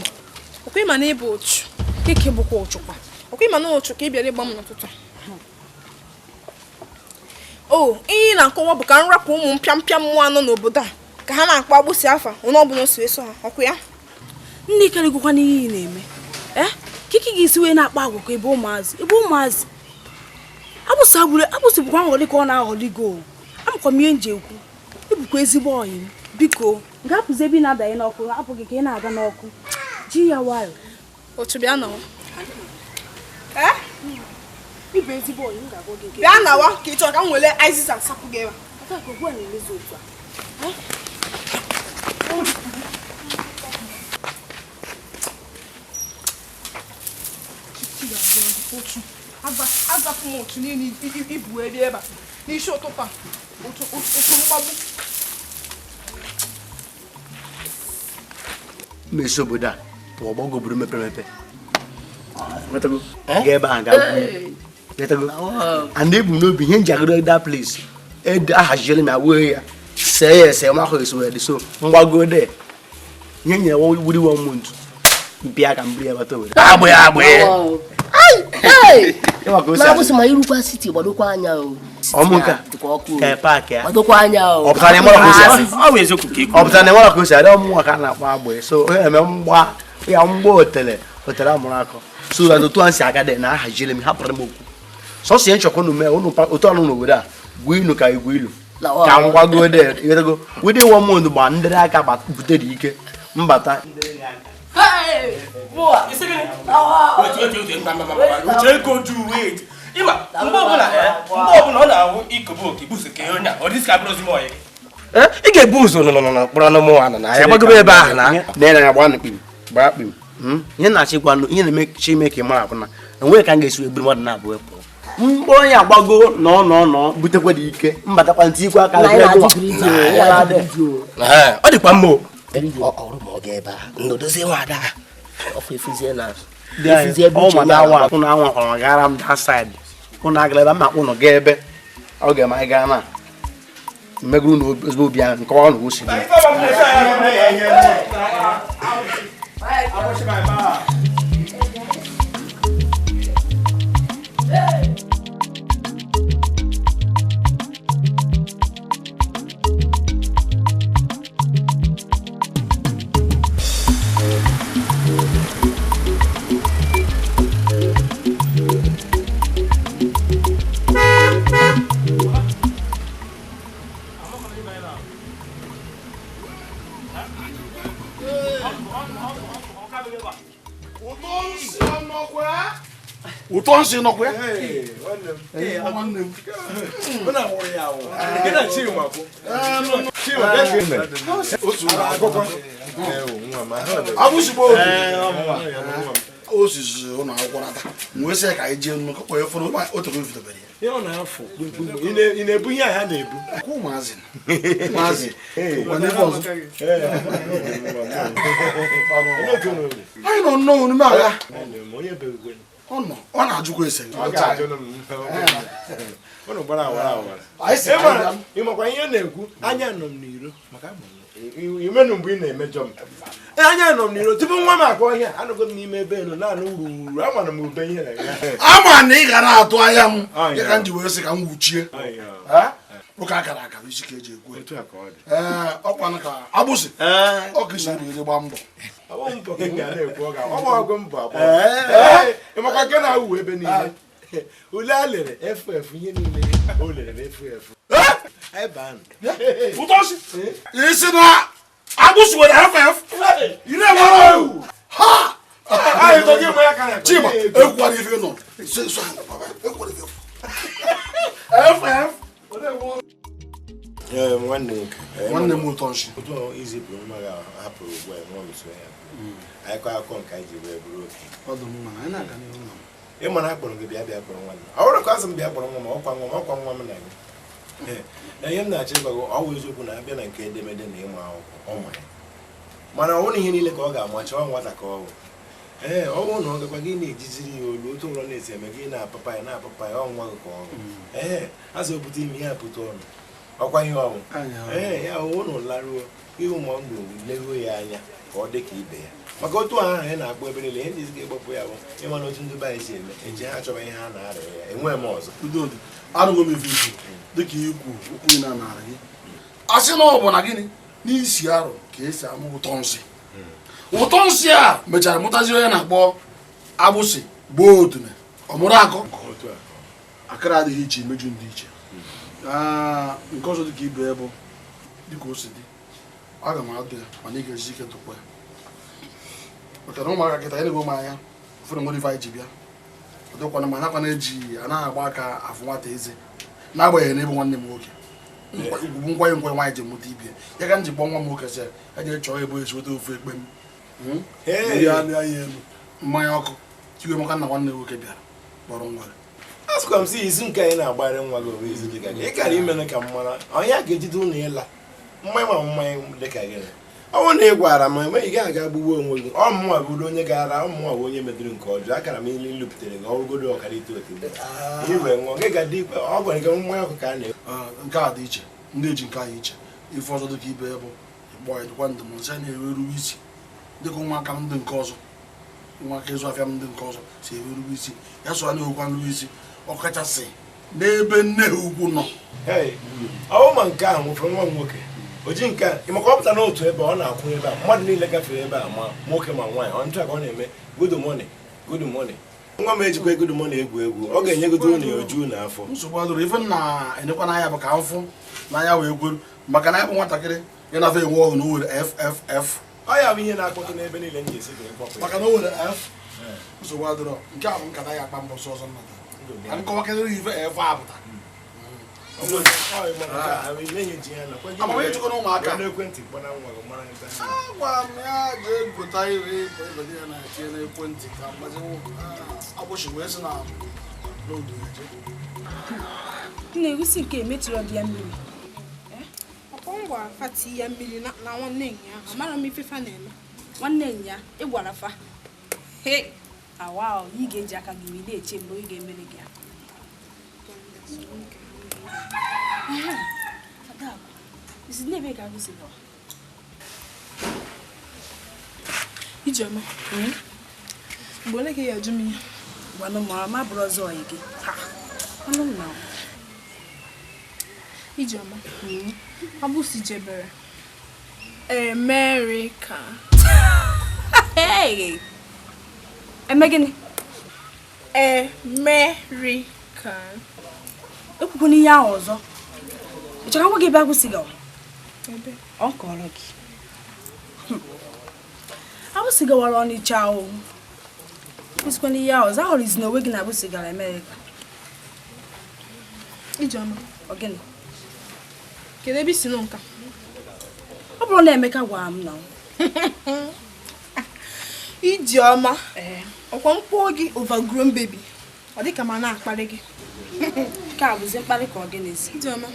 Ọkwa ịma na ịbụ ụchụ. Keke bụkwa ụchụkwa. Ọkwa ịma na ụchụ ka ị bịara ịgba m n'ụtụtụ. O, ihe ị na-akọwa bụ ka m rapụ ụmụ mpịampịa mmụọ anọ n'obodo a ka ha na-akpọ agbụsị afa onye ọbụla so eso ha, ọkwa ya? Nne karịgokwa n'ihe ị na-eme. Kiki ga-esi wee na-akpa agwa ka ebe ụmụazị ebe ụmụazị. Agbụsị agbụrụ agbụsị bụkwa nghọrị ka ọ na-aghọrị gị o. Amakwa m ihe m ji ekwu. Ịbụkwa ezigbo ọyị m. Biko, ga-apụzi ebe ị na-adanye n'ọkụ, hapụ gị ka ị na-aga n'ọkụ. Ji ya nwayọ. Otu bịa nawa. Ịbụ ezigbo ọyị m ga-agwa gị nke. Bịa nawa ka ị chọrọ ka m wele Aịzịza sapụ gị ebe a. Adakụ, ugbu a na-emezi otu a. Azapụ m otu niile ibu ebe ebe a n'isi ụtụtụ a otu mgbagbu. Mmesi obodo a pụọ gbago obodo mepere emepe. Gaa ebe ahụ gaa gwuo. And ebu m n'obi ihe nji agụrụ that place. Ahaziela m ya wee ya see ya ese makọ esi wee dị so mgbago de ihe nyere wuri 1 month mpịa ka m buru ya bata obodo. Agbụ ya agbụ ya. Ma agbụsị ma irukwa siti gbadokwa anya o. Ọmụ nka ka paakị ya. Gbadokwa anya o. Ọ pụtara na enwere ka o si adị ọmụ ka a na-akpọ agbụ so onye eme mgba ya mgba otele otele amụrụ akọ so that otu a si aga dị na ahaziela m hapụrụ m okwu. Sọsọ ihe nchọkwa unu mee unu otu ọnụ n'obodo a gwa ilu ka igwe ilu ka m gwago de within 1 month gba ndịrị aka butere ike mbata. Wait. Ima, mgbe ọbụla ọ na-awụ ikobe oke buso ka onye a ọ dịsị ka bụrụzi m ọyị gị. Ị ga-ebu ụzọ nọ kpọrọ nụ mụ anọ na ya gbagobe ebe ahụ na na ya gbaa kpim gbaa kpim. Ihe na-achị gwa ihe na-eme chi ime ka ị mara abụ na enweghị ka m ga-esi egburu mmadụ na-abụ pụọ. Mgbe onye agbago nọ butekwa dị ike mbatakwa ntị ikwe aka ọ dịkwa mma o. Ọrụ ma ọ ga ebe a nnodozie nwa ada ọfụ efuzie na ụnụ anwakwara gara m that side ụnụ agara ebe ma ụnụ gaa ebe ọ ga-eme anyị gaa na mmeguru na ezigbo obi ahụ nke ọ na osi dị. Ụtọ nsị nọkwa ya? Osisi ụlọ akwụkwọ nata wee sị ka anyị jee nnukwu kpọọ fọrọ otu vidobere ya. Ị na-ebu ihe a ha na-ebu? Ụmụazị ụmụazị ọzọ. Anyị nọ nnọọ n'ime agha. Ọ na-ajụkwa ese. Ịmakwa ihe na-ekwu anya nọ m n'iro maka imenụ mgbe ị na-emejọ m. Anya nọ m n'iro tupu nwa m akwa ọhịa anọgo m n'ime ebe nọ naanị ururu amara m ube ihe na ya. Ama na ị gara atụ anya m ya ka m ji wee sị ka m wuchie. Ụka akara aka bụ isi ka eji ekwu. Ee, ọkwa ka agbụsị ọ ka isi eri gba mbọ. Ịmakwa nke na-awụ ebe niile ule a lere efu efu ihe niile o lere efu efu. Ụtọsị isi na agbụsị nwere efu efu ị na-enwere ewu ha Chima ekwukwara ife nọ efu efu. Nwanne m ụtọ nshi izipụrụ nwa gị hapụrụ ugbu a nwa m so ya anyị kọọ akụkọ nke anyị ji wee bụrụ oke. Ị mara akpọrọ gị bịa bịa kpọrọ nwa m ọ bụrụ ka asị m bịa kpọrọ nwa m ọkwa nwa m ọkwa nwa m na gị. Na ihe m na-achọ ịgwa gị ọ bụ eziokwu na abịa na nke edemede na ịma akwụkwọ ọ ma ya mana ọ bụrụ ihe niile ka ọ ga-amacha ọ nwata ka ọ bụ. Ee, ọ bụrụ na ọ gakwa gị na-ejiziri ya olu otu ụlọ na-esi eme gị na-apapa ya na-apapa ya ọ nwa gị ka ọ bụ. Ee, azụ obute ime ya apụta ọnụ ọkwa ihe ọnwụ. Ee, ya ụnụ laruo ihu ma ndụ leruo ya anya ka ọ dị ka ibe ya maka otu ahụ anyị na-akpọ ebe niile ihe ndị ga-egbapụ ya bụ ịma na otu ndị be anyị si eme eji ha chọba ihe ha na-arịa ya enwee m ọzọ. Arụgo m ife ikwu dịka ikwu okwu ị na-anara gị a sị na ọ bụ na gịnị n'isi arụ ka esi amụ ụtọ nsị. Ụtọ nsị a mechara mụtazi onye na-akpọ agbụsị gboo otume ọ mụrụ akọ akara adịghị iche imeju ndị iche. Nke ọzọ dịka ibe bụ dịka o si dị aga m adụ ya mana ị ga-eji ike tụkwa ya maka na ụmụaka kịta anyị na-ego m anya ụfọdụ nwere ife anyị ji bịa ọ dịkwana ma nakwana eji anaghị agba aka afụ nwata eze n'agbanyeghị na ịbụ nwanne m nwoke ugwu nkwanye nkwenye nwaanyị ji mụta ibie ya ka m ji kpọọ nwa m nwoke sị ya jee chọọ ebe esi weta ofe ekpe m ya ya elu mmanya ọkụ tiwe maka na nwanne nwoke bịara kpọrọ nwa gị. Asịkwa m sị izu nke anyị na-agbara nwa gị onwe izu dịka gị ị kara ime ka m mara onye a ga-ejide ụlọ ịla mmanya ma mmanya dịka gị ọ bụrụ na ị gwara m enweghị ị ga-aga gbugbuo onwe gị ọ mụnwa bụrụ onye gara ọ mụnwa bụ onye medụrụ nke ọjọọ akara m ilu iluputere gị ọrụgodo ọkara ite otu iwe ṅụọ gị ga-adị ikpe ọ gwara gị mmanya ọkụ ka a na nke a dị iche ndị eji nke a iche ife ọzọ dịka ibe ya bụ ịkpọ ya dịkwa ndụmọdụ ya na-eweruwe isi dịka ụmụaka m ndị nke ọzọ ụmụaka ịzụ afịa m ndị nke ọzọ si eweruwe isi ya so a na-ewekwa nruwe isi ọkachasị n'ebe nne ha ukwu nọ. Ọ bụ ma nke ahụ nwefere nwa m nwoke o ji nke a maka ọ pụta n'otu ebe ọ na-akwụ ebe a mmadụ niile gafere ebe a ma nwoke ma nwaanyị ọ ntụ a ka ọ na-eme good morning good morning Nwa m ejikwa ego dị mọ na-egwu egwu. Ọ ga-enyegodo unu ya oju n'afọ. Nsogbu adịrọ ife na-enekwa n'anya bụ ka mfụ n'anya wee gwuru maka na ịkpụ nwatakịrị ya na-afọ enwe ọgụ na o were FFF. Ọ ya bụ ihe na-akpọtụ n'ebe niile m ga-esi ka ịkpọpụ ya. Maka na o were F nsogbu adịrọ nke a bụ nkata ya akpa mbọsị ọzọ nnata. Ka nkọwakedịrị ife F a pụta. Amamihe chukwu na ụmụaka. Agwa m ya jee gota ire ebe ya na-etinye n'ekwentị ka mgbazi agbụsị wee sị na n'odu eje. Na-egusi nke emetụrụ gị ya mmiri. Ọkwa m gwara fa tii ya mmiri na nwanne nya ahụ. Amara m ife fa na-eme. Nwanne nya ị gwara fa. He, awa ị ga-eji aka gị wee na-eche mgbe ị ga-emere gị ya. Adakụ, isi n'ebe ka agụsi gawa? Ijeọma, mgbe ole ka ị ga-ajụ m ihe? Gwanụ m ma bụrụ ọzọ ọyị gị. Ha, ọnụ m na Ijeọma, agbụsị jebere Amerịka. Hey! Eme gịnị? Amerịka. Ekwukwana ihe ahụ ọzọ. Ị chọrọ ngwa gị ebe agbụsị gawa? Ebe? Ọ kọrọ gị. Agbụsị gawara Ọnịcha o. Ekwesịkwana ihe ahụ ọzọ. Ahụrụzi na onwe gị na agbụsị gara Amerịka. Ijeọma, ọ gịnị? Kedu ebe i si nụ nka? Ọ bụrụ na Emeka gwara m na. Ijeọma, ọkwa mkpụọ gị overgrown baby. Ọ dị ka ma na-akparị gị. Nke a bụzi mkparị ka ọ gịnịzi? Ijeọma,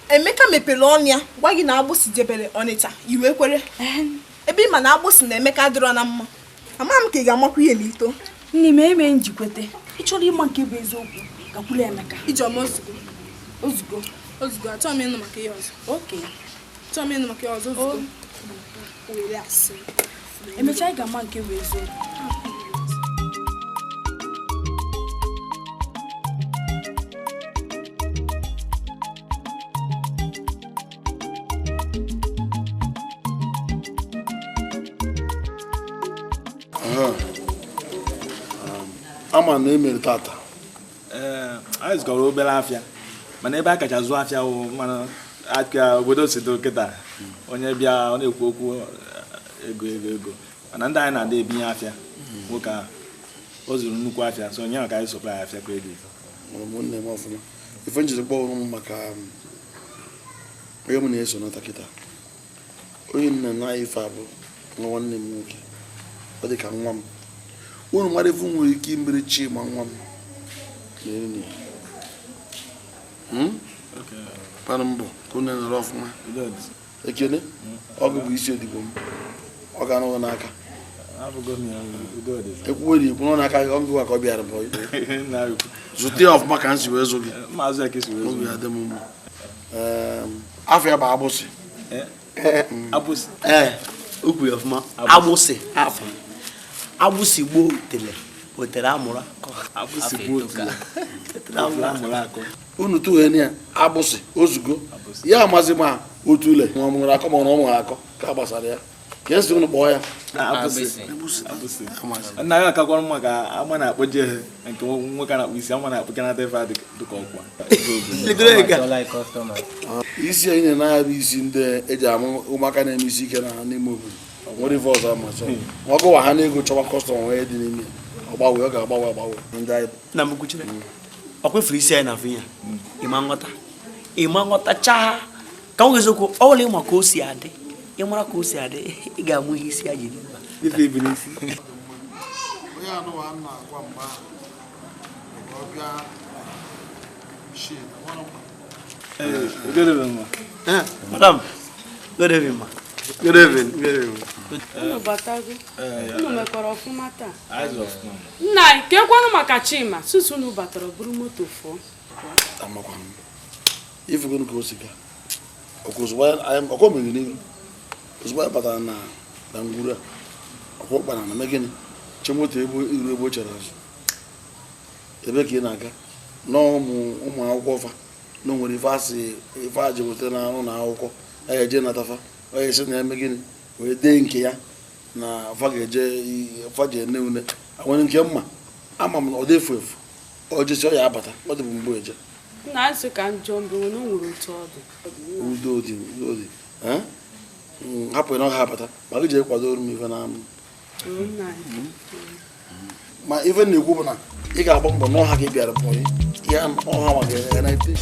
Emeka mepere ọnụ ya gwa gị na agbụsị jebere Ọnịcha, i wee kwere. Ebe ị ma na agbụsị na Emeka adịrọ na mma. Ama m ka ị ga-amakwa ihe n'ito. Nne m eme njikwete. Ị chọrọ ịma nke bụ eziokwu, gakwuru Emeka. Ijeọma ozugbo. Ozugbo. Ozugbo, achọghị m ịnụ maka ihe ọzọ. Okay. Achọghị m ịnụ maka ihe ọzọ ozugbo. Were asị. Emechaa ị ga-ama nke bụ eziokwu. Ama na emere tata. Anyị zụkọrọ obere afịa mana ebe a kacha zụọ afịa wụ mana aka obodo si dị kịta onye bịa ọ na-ekwu okwu ego ego ego mana ndị anyị na-ada ebinye afịa nwoke ahụ o zụrụ nnukwu afịa so onye maka anyị sọpụrụ afịa kredit. Ụmụnne m ọfụma ife njiri kpọọ m maka onye m na-eso nata kịta onye nna na ife abụ nwa nwanne m nwoke ọ dị ka nwa m unu mara ife nwere ike imere chi ma nwa m na-eri ya kpanụ mbọ ka unu nọrọ ọfụma ekene ọgụ bụ isi odibo m ọ ga-anọghị n'aka ekwuwere ikwu nọ n'aka gị ọgụ ka ọ bịara bụ zụta ya ọfụma ka m si wee zụ gị obi adị m mma. Afọ ya bụ agbụsị. Ee, okwu ya ọfụma agbụsị afọ agbụsị gboo tele otere amụrụ akọ. Unu tụghe ya agbụsị ozugbo ya amazi ma otu ule ma ọ mụrụ akọ ma ọ mụrụ akọ ka gbasara ya ka esi unu kpọọ ya nna ya akakwara mma ka ama na-akpọje nke nwoke na-akpụ isi ama na-akpụkanata ife dịka ọkwa isi anyị na-anya bụ isi ndị eji amụ ụmụaka na-eme isi ike na n'ime obodo nwere ife ọzọ ma chọọ ma ọ gụwa ha n'ego chọwa kọstọma nwee dị n'ime ọ gbanwe ọ ga-agbanwe agbanwe ndị anyị na m kwuchere ọ kwefuru isi anyị na afụ ya ịma nghọta ịma nghọta chaa ka ọ eziokwu ọ bụla ịma ka o si adị ịmara ka o si adị ị ga-amụ ihe isi ya ji dị mkpa. Onye anụwa na-agwa mgbe ahụ ka ọ bịa Good evening, ma. Madam, good evening, ma. Good evening, good evening. Unu batago. Unu mekwara ọfụma taa. Anyị ọfụma. Nna anyị, kekwanụ maka Chima susu unu batara buru moto fụọ. Amakwa m. Ifugonu ka o si gaa. Ọkwa mere n'ihu. Ozugbo anyị batara na ngwuru a, ọkwa ụkpara na megịnị che moto ebe iru ebe o chere azụ. Ebe ka ị na-aga na ụmụ akwụkwọ fa na o nwere ife asị ife aji weta na arụ na akwụkwọ ya eje natafa ọ ya esi na eme gịnị wee dee nke ya na fa ga-eje fa ji ene une nwere nke mma Ama m na ọ dị efu efu. Ọ jesi ọ ya abata, ọ dị bụ mgbe eje. Nna asị ka njọ mbụ na o nwere otu ọ dị. Udo dị, udo dị. Hapụ na ọ ga-abata, ma gị jee kwadoro m ife na ma ife na-ekwu bụ na ị ga-agba mbọ n'ọha gị bịara pụọ ya ọha ma ga na ete.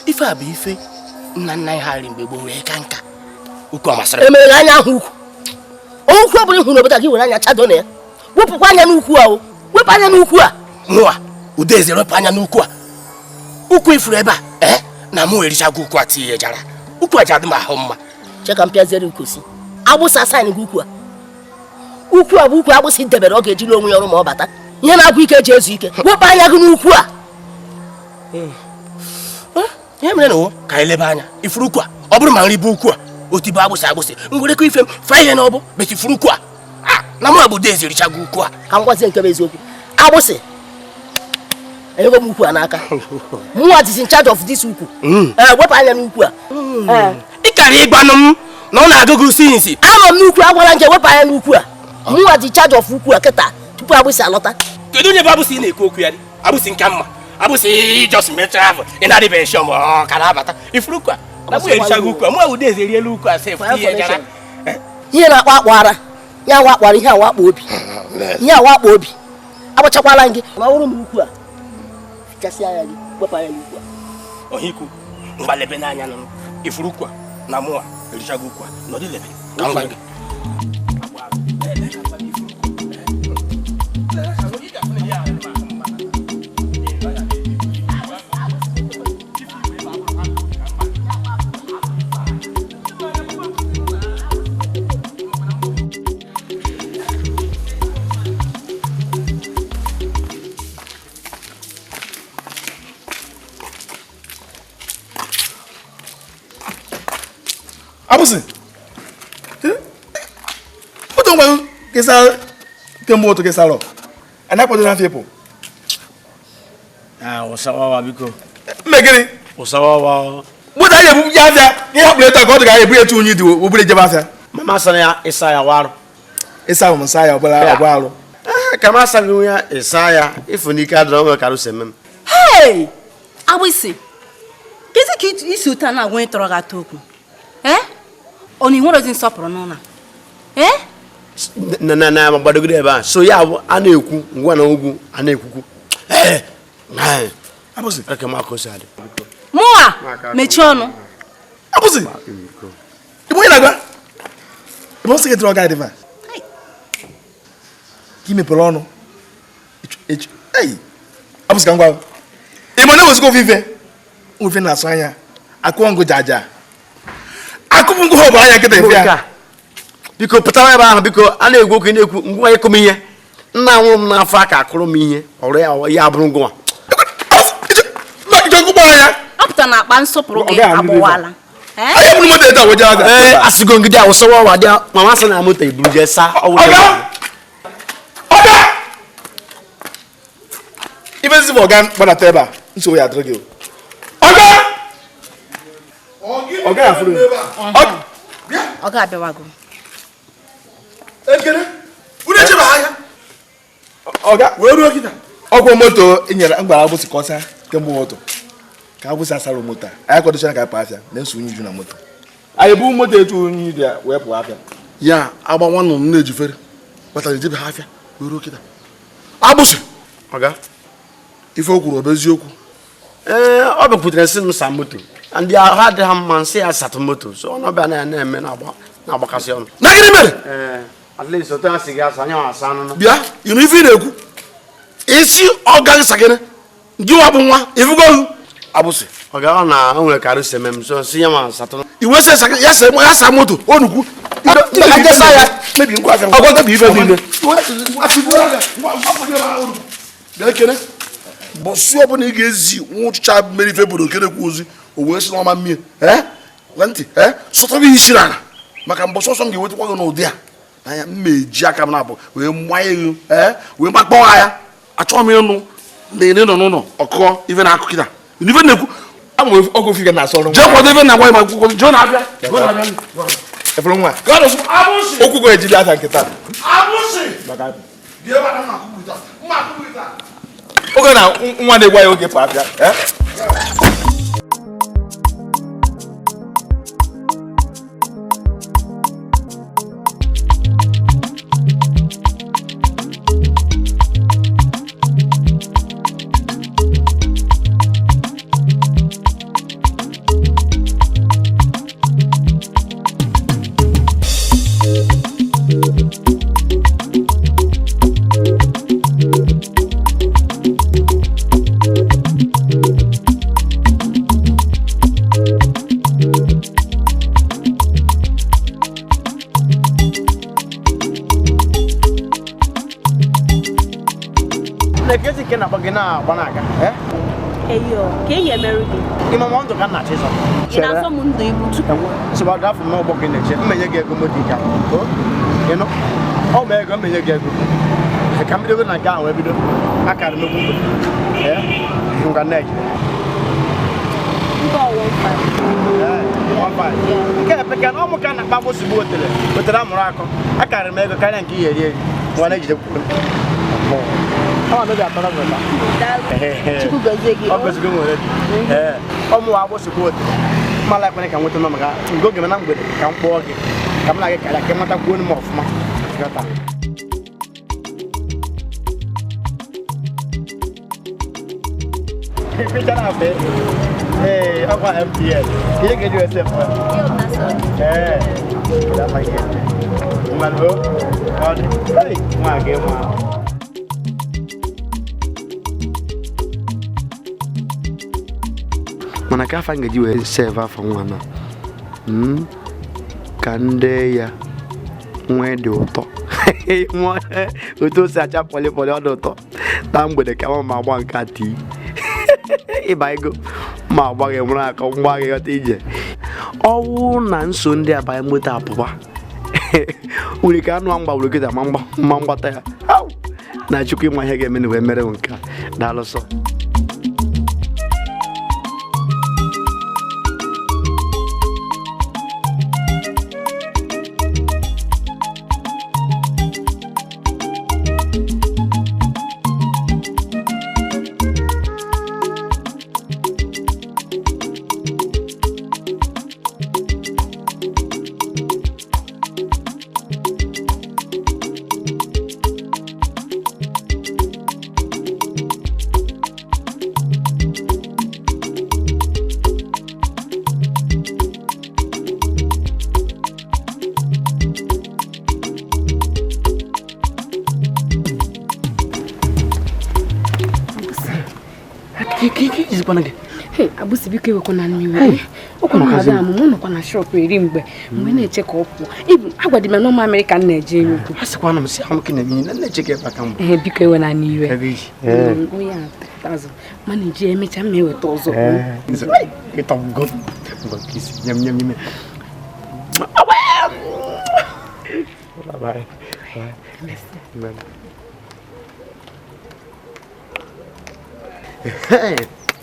Ife a bụ ife nna nna anyị ha mgbe gboo wee ka nka ukwu amasịrị emere anya ahụ ukwu okwu ọ bụla ị hụrụ n'obodo a gị were anya chado na ya wepụkwa anya n'ukwu a wepụ anya n'ukwu a mụwa Udeze wepụ anya n'ukwu a ukwu ifuru ebe a na mụ erichago ukwu a tinye jara ukwu a jadị m ahụ mma. Che ka m pịaziere ukosi agbụsị asaịn gị ukwu a ukwu a bụ ukwu agbụsị debere ọ ga-ejiri onwe ya ọrụ ma ọ bata ihe na-agwụ ike eji ezu ike wepụ anya gị n'ukwu a. Ihe mere na wo ka anyị lebe anya ifuru ukwu a ọ bụrụ ma nri bụ ukwu a otibo agbụsị agbụsị ngwerekọ ife m fa ihe na ọ bụ beti ifuru ukwu a na mụ abụ Udeze erichago ukwu a. Ka m gwazie nke bụ eziokwu agbụsị enyego m ukwu a n'aka mụnwa is in charge of this ukwu. Wepụ anya n'ukwu a. Ị kara ịgbanụ m na ọ na-agụ gị sinsi. Anọ m n'ukwu agwara nje wepụ anya n'ukwu a mụnwa dị charge of ukwu a kịta tupu agbụsị alọta. Kedu onye bụ agbụsị ị na-ekwu okwu ya dị? Agbụsị nka mma agbụsị just mechaa afọ ị na-adịbeghị shọ ma ọ ka na-abata ifuru ukwu a na mụ erichago ukwu a mụ Udeze eriela ukwu a sef ihe jara. Ihe na-akpọ akpọ ara ya awa akpọ ara ihe awa akpọ obi ihe awa akpọ obi agbachakwala gị ma ọ bụrụ m ukwu a fichasịa anya gị wepụ anya n'ukwu a. Ohiku mgbalebe n'anya nụ ifuru ukwu a na mụnwa erichago ukwu a nọdụ lebe ka m gwa gị. Agbụsị otu ngwa kesa kemgbe otu kesara anyị akwadoro afọ ịpụ. Mmegịrị moto anyị ebu ya afịa ihe hapụrụ etu a ka ọ dị ka anyị ebu etu unyi dị obere jebe afịa. Mama sara ya ịsa ya warụ ịsa ahụ m nsa ya ọbụla ọgba arụ ka m asaghị ya ịsa ya ịfụ n'ike adịrọ nwe karụsị eme m. Hey! Agbụsị kezi ka isi ụta na-agwa onye tọrọ gị atọ okwu ọ na ịnwerezi nsọpụrụ n'ụlọ na na gbadogide ebe a so ya a na-ekwu ngwa na ugwu a na-ekwukwu. Mụa mechie ọnụ. Agbụsị ịbụ onye na-agwa ịbụ nsị gị tụrụ ọga dịva ka ị mepere ọnụ. Agbụsị ka m gwa ịma na-ewezikwa ofe ife ofe na-asụ anya akụọ ngụ jaja akụpụ ngụ ha bụ anya nkịta efe ya. Biko pụtara ebe ahụ biko a na-egwu okwu na-ekwu ngwa ịkụ m ihe nna nwụrụ m n'afọ a ka akụrụ m ihe ọrụ ya abụrụ ngwa. Ọ pụtara na akpa nsọpụrụ gị agbawala. Ee asịgo ngide awụsawa ọwa dị mama sị na moto eburu jee saa ife nsi bụ ọga gbadata ebe a nsogbu ya adịrị gị ọga ọga ya fụrụ ọga abịawago. Ekele unu echebe anya ọga wee ruo kịta ọgwụ moto enyere m gwara agbụsị ka ọ saa kemgbe moto ka agbụsị asara moto a anyị kwadochara ka anyị pụọ afịa na-eso unyi ju na moto anyị ebu moto etu unyi dị wee pụọ afịa ya agba nwa nnụnụ na-ejufere kpatara ejebe ha afịa wee ruo kịta. Agbụsị ọga ife o kwuru ọ bụ eziokwu? Ee ọ bịakwutere sị m saa moto ndị ahụ adịghị mma nsị ya satụ moto so ọ nọbịa na na-eme na-agbakasị ọnụ. Na gịnị mere? Ee at least otu a sị gị asa anya asa anụnụ. Bịa ịnụ ife ị na-ekwu isi ọ gaghị sa gịnị gị nwa bụ nwa ifugo. Agbụsị Ọ ga na o nwere ka arụ si eme m so si ya ma satọ. Iwe sị ya sa ya sa moto onukwu. Ajesa ya mebi ngwa afịa. Ọgwa mebi ife niile. Bịa kene. Mbọsị ọbụla ị ga-ezi nwụchụcha mmeri ife bụrụ okere kwu ozi o wee sị n'ọma mmiri. Gwa ntị sọtọrọ ihe isi n'ala maka mbọsị ọsọ m ga-ewetakwa gị n'ụdị a anya m eji aka m na-abụ wee manye gị wee makpọọ ya achọghị m ịnụ na ị nọ n'ụlọ ọkụọ ife na-akụ kịta ife na-ekwu jee kwado ife na-agwa ma kwụkwọ jee na-abịa okwu go ejiri aka nkịta oge na nwa na-egwa ya oge pụ abịa. Eyo, ka enyi emerụ gị? Ị ma ndụ ka nna Chizọ. Ị na-asọ m ndụ ibu tupu. Nsogbu adị afọ m n'ọgbọ gị na-eche, mmenye gị ego m dị ka. Ịnụ? Ọ ma ego mmenye gị ego. Ka m bidogo na nke ahụ wee bido. Akara m egwu mgbede. Ngwa nne-eji. Nke ọwụ mfa. Nke epeka na ọmụ ka na-akpa agbụsị bụ otele. Otele amụrụ akọ. Akara m ego karịa nke ihe eri eri. Ngwa na-ejide kwukwu. Ọ na-ebi atọrọ gị ụta. Chukwu gọzie gị. Ọ gọzigo nwere gị. Ọ mụwa agbụsị bụ otele. Mma ekpere ka nweta nọ maka nke oge na mgbede ka m kpọọ gị ka m na gị karịa ka ị matakwuo m ọfụma. Ee, ọkwa MTN. Ihe ga-eji wee sef. Ee, mmanụ ọ dị. Nwa gị nwa. Mana ka afa ngaji wee save afọ nwa na ka ndị ya nwee dị ụtọ otu o si acha pọlịpọlị ọ dị ụtọ na mgbede ka ma agba nke a tii ịba ego ma agbaghị nwere aka mgba gị ghọta ije ọwụ na nso ndị abanye moto apụba nwere ka anụ a mgbagburu kịta ma mgbata ya na Chukwu ịma ihe ga-eme na wee mere nke a daalụsọ. Agbụsị biko ewekwana n'iwe. Ọkwa na madam mụ nọkwa na shop eri mgbe mgbe na-eche ka ọ pụọ. Agwa dị m na ọma Amerịka m na-eje Enugu. A sịkwa na m si ahụ na na-eche ka ebe aka mbụ. Ee, biko ewena n'iwe. Onye a 3000 mana eji emecha m eweta ọzọ.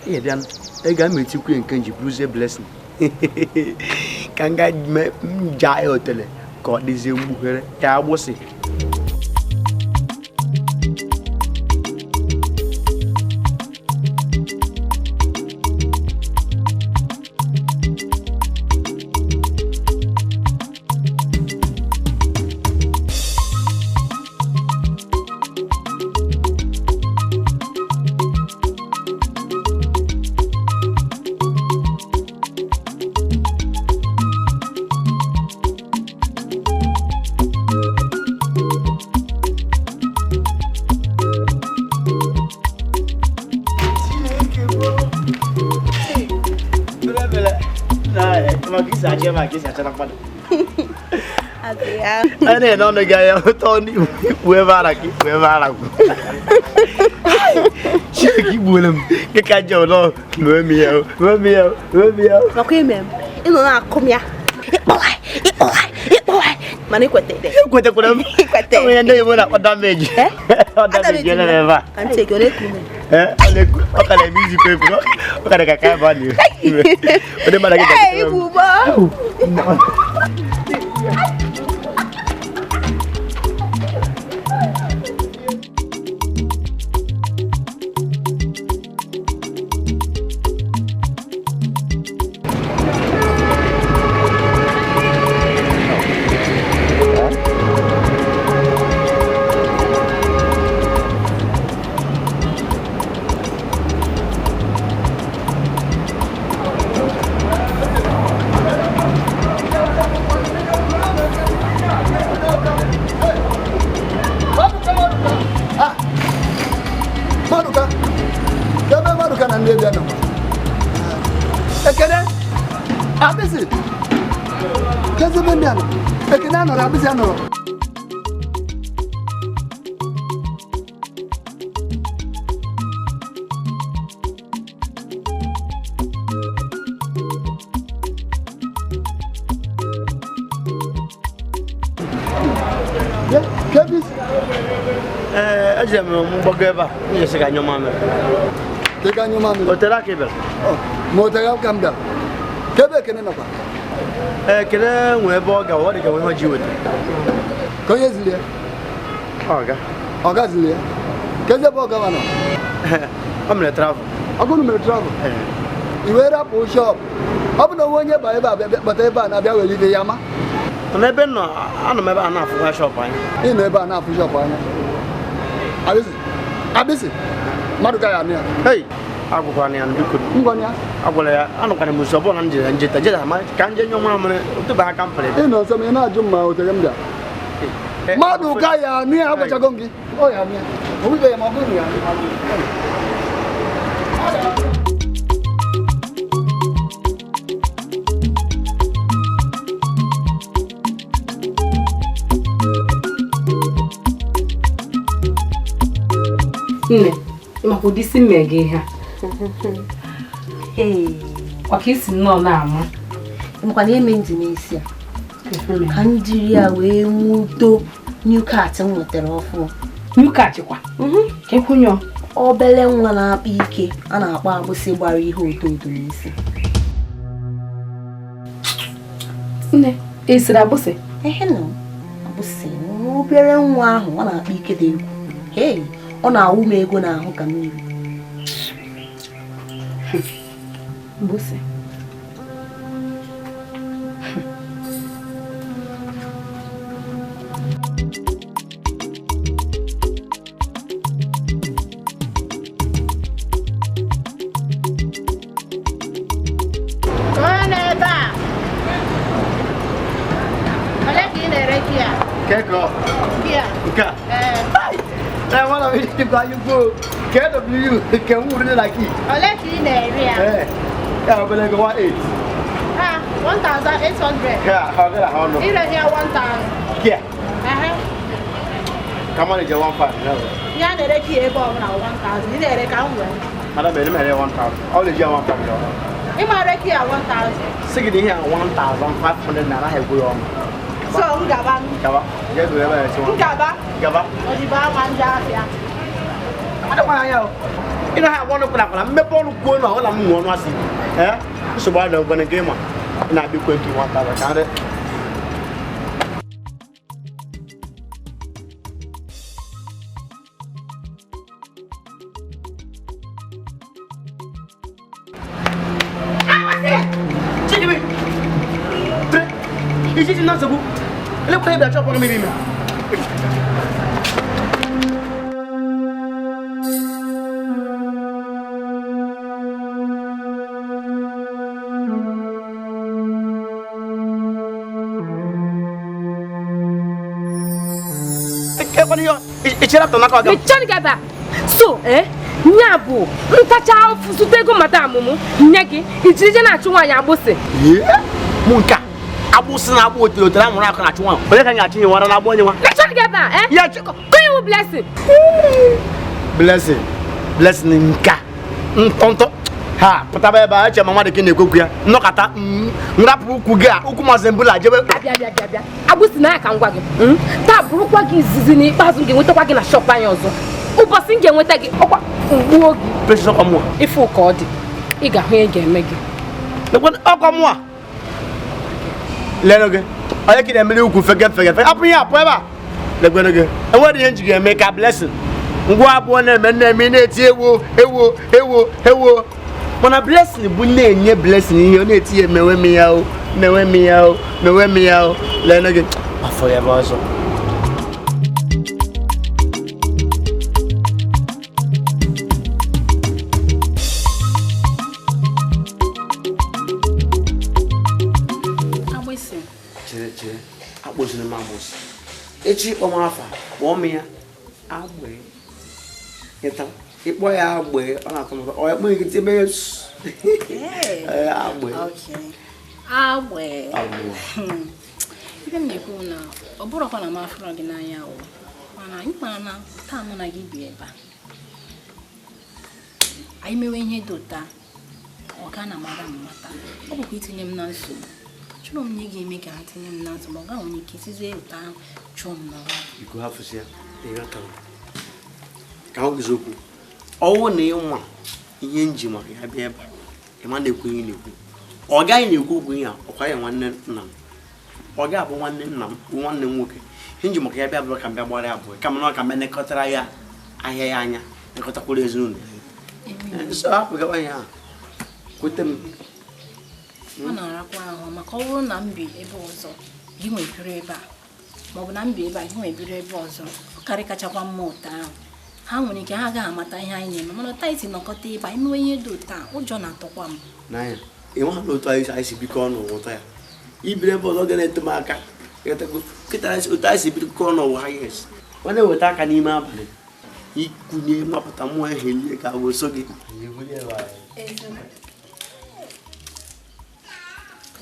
Ihe bịa ego a metikwu nke nji bụrụzie blessing ka nga ja ya otele ka ọ dịzie mgbughere ya agbụsị. gị ebe a ka isi achara mmadụ. A na-ene ọnụ gị anya ụtọ ikpu ebe ara ka ikpu ebe ara kwụ. Chineke igbuola m nke ka njọ nọ mee m ya mee m ya mee m ya. Makwa ime m ị nọ na-akụ m ya ịkpọwa ịkpọwa ịkpọwa mana ikwetere. Ekwetekwara m. Enwere ndị oyibo na-akpọ dameji. Ọ dameji ebe a. Ka ntị gị ọ na-eku ume. Ọ ka na-eme izikọ ekwu ọ ka dị ka ka ebe ọ na-eme. Onye mmadụ gị Ee, igbu ụgbọ. Maduka, ebe Maduka na ndị bịa nọ. Ekene, Abisi, kezi ebe ndị a nọ? Ekene anọrọ, Abisi anọrọ. Ee, ejere m mgbago ebe a m jesi ka anyụ mamịrị. Ka anyụ mamịrị? O tere aka ị bịara? Ma o tere aka m bịara. Ka ebe Ekene nọkwa? Ee, Ekene nwee ebe ọ gawa, ọ dị ka nwe ihe o ji weta. Ka onye ziri ya? Ọga. Ọga ziri ya? Ka ezi ebe ọga nọ? Ọ mere travel. Ọ bụrụ mere travel? I wee rapụ shọp. Ọ bụ na onwe onye ba ebe a bịa bata ebe a na-abịa were ibe ya ma? Mana ebe m nọ, anọ m ebe a na-afụkwa shọp anya. Ị nọ ebe a na-afụ shọp anya. Abisi, Abisi, Maduka ya anụ ya. Hei, agwụkwana ya biko. Ngwa ya. Agwara ya, anọkwana m nso ọ bụrụ na m jere njeta jeta ma ka nje nyụọ mamịrị otebe aka m pere. Ị nọ nso ma ị na-ajụ m ma o tere m bịa. Maduka ya anụ ya agwachago m gị. Ọ ya anụ ya. O nwebeghị ma ọ bụrụ na ya anụ ya. Nne, ị makwa ụdị isi mme gị ihe a? Kwa ka isi nnọọ na-ama. Makwa na eme njem isi a. Ka m jiri ya wee nwudo new cat m nwetara ọfụ. New cat kwa? Ka ekwunye Obele nwa na-akpa ike a na-akpọ agbụsị gbara ihe oto oto n'isi. Nne, ị sịrị agbụsị? Ehe nọ, agbụsị obere nwa ahụ ọ na-akpa ike dị egwu. Hey, ọ na-awụ m ego n'ahụ ka mmiri. Agbụsị. Onye nọ ebe a? Ole ka ị na-ere kia? Keko. Kia. Nke a? Ee. Ee, nwana m ịdịkwa anya KW nke m wuru na kii. Ole ka ị na-ere ya? Ee, ya obere ego 18. Ha, 1,800. Ka ọ gara ha ọnụ. Ire ya 1,000. Kia. Ehe. Ka mmadụ je 15. Ya na-ere kia ebe ọbụla 1,000. Ị na-ere ka m wee. Madam, ere m ere 1,000. Ọ na-eji ya 1,500 ya ọnụ. Ị ma ere kia 1,000. Sị gị na ihe a 1,500 na anaghị egwu ya ọnụ. So, m gaba. Gaba. Jee goro ebe a esi M gaba. Gaba. Odibo ama ndị afịa. Adakwana anya o. Ị naghị agwa ọnụ kwara akwara mmepe ọnụ kwuo na ọ na m nwụọ ọnụ asị. Ee, nsogbu adị ngwa nke ịma. Ị na-abịa ikwe nke 1,000 ka nrị. Chidimi! Tre! Ichichi na nsogbu! Elekwa ebe achọ ọkpọrọ mmiri ime. So, nya bụ ntacha zụta ego madam mụ nye gị ijiri je na-achụ nwaanyị agbụsị. Mụ nke a Agbụsị na-agbụ otele otele amụrụ akụ na-achụ nwa. Onye ka ga-achụ nye nwara na-agbụ onye nwa? Mechie gị ebe a, eh? Ya chịkọ. Kọ iwu Blessing. Blessing. Blessing nka. Ntọntọ. Ha pụtaba ebe a eche ma mmadụ ka na-ekwekwu ya. Nnọkọta nrapụ ụkwụ gị a ụkwụ maazị Mbula jebe. Abịa bịa bịa bịa. Agbụsị na ya ka m gwa gị. Taa bụrụkwa gị izizi na ikpeazụ m ga-enwetakwa gị na shọpụ anyị ọzọ. Ụbọchị m ga-enweta gị ọkwa mgbuo gị. Precious ọkwa mụa. Ife ụka ọ dị. Ị ga-ahụ ihe ga-eme gị. Ọkwa mụa. Leenụ gị. Onye ka ị na-emere ukwu fege fege fege. Apụ ihe apụ ebe a. Lekwenụ gị. Enwere ihe nji ga-eme ka Blessing. Ngwa abụọ na-eme nna-eme na-eti ewo ewo ewo ewo. Mana Blessing bụ na-enye Blessing ihe ọ na-eti ya emewe m ya o mewe m ya o mewe m ya o. Leenụ gị. Afọ ya ebe ọzọ. Agbịsị. Chere chere akpọziri m agbụsị. Echi ịkpọ m afa kpọọ m ya agbị. Ịta ịkpọ ya agbị ọ na-atọ m ụtọ. Ọ ekpọ gị tinye ya Ee, agbị. Okay. Agbị. Agbị. Ife m na-ekwu na ọ bụrụkwa na m afụrọ gị n'anya o. Mana anyị mara na taa mụ na gị bi ebe a. Anyị mewe ihe dị ụta, ọ ga na mara m mata. Ọ bụkwa itinye m na nsogbu. Chụrụ m na ị ga-eme ka ha tinye m na nsogbu, ọ gaghị onye ike isizie ụta ahụ chụọ m n'ọrụ. Iko hafụsị ya, ịghọtara. Ka ọ guzo okwu. Ọwụ na ịnwa ihe nji maka ya bịa ebe a, ị ma na-ekwu ihe na-ekwu. Ọ gaghị na-ekwu okwu ihe a, ọkwa ya nwanne nna m. Ọ ga-abụ nwanne nna m, bụ nwanne m nwoke. Ihe nji maka ya bịa bụrụ ka m bịa gbara ya abụọ, kama na ọ ka m elekọtara ya ahịa ya anya, elekọtakwara ezinụlọ ya. Nsọ hapụ gawa ihe a. Kwete m. Ọ na-arakwa ahụ maka ọ bụrụ na m bi ebe ọzọ, gị nwe biri ebe a. Maọbụ na m bi ebe a, gị nwe biri ebe ọzọ. Ọ karịkachakwa mma ụtọ ahụ. Ha nwere ike ha agaghị amata ihe anyị na-eme, mana ụta isi nọkọta ebe anyị mewe ihe dị ụtọ a, ụjọ na-atọkwa m. N'anya, ị nweghị na otu anyị si bikọ ọnụ ụtọ ya. Ibiri ebe ọzọ ga na-eto m aka. Kịta otu anyị si bikọ ọnụ ụwa yes. Ọ na-eweta aka n'ime abalị. Ikunye mapụta mmụọ ahụ elie ka ọ so gị.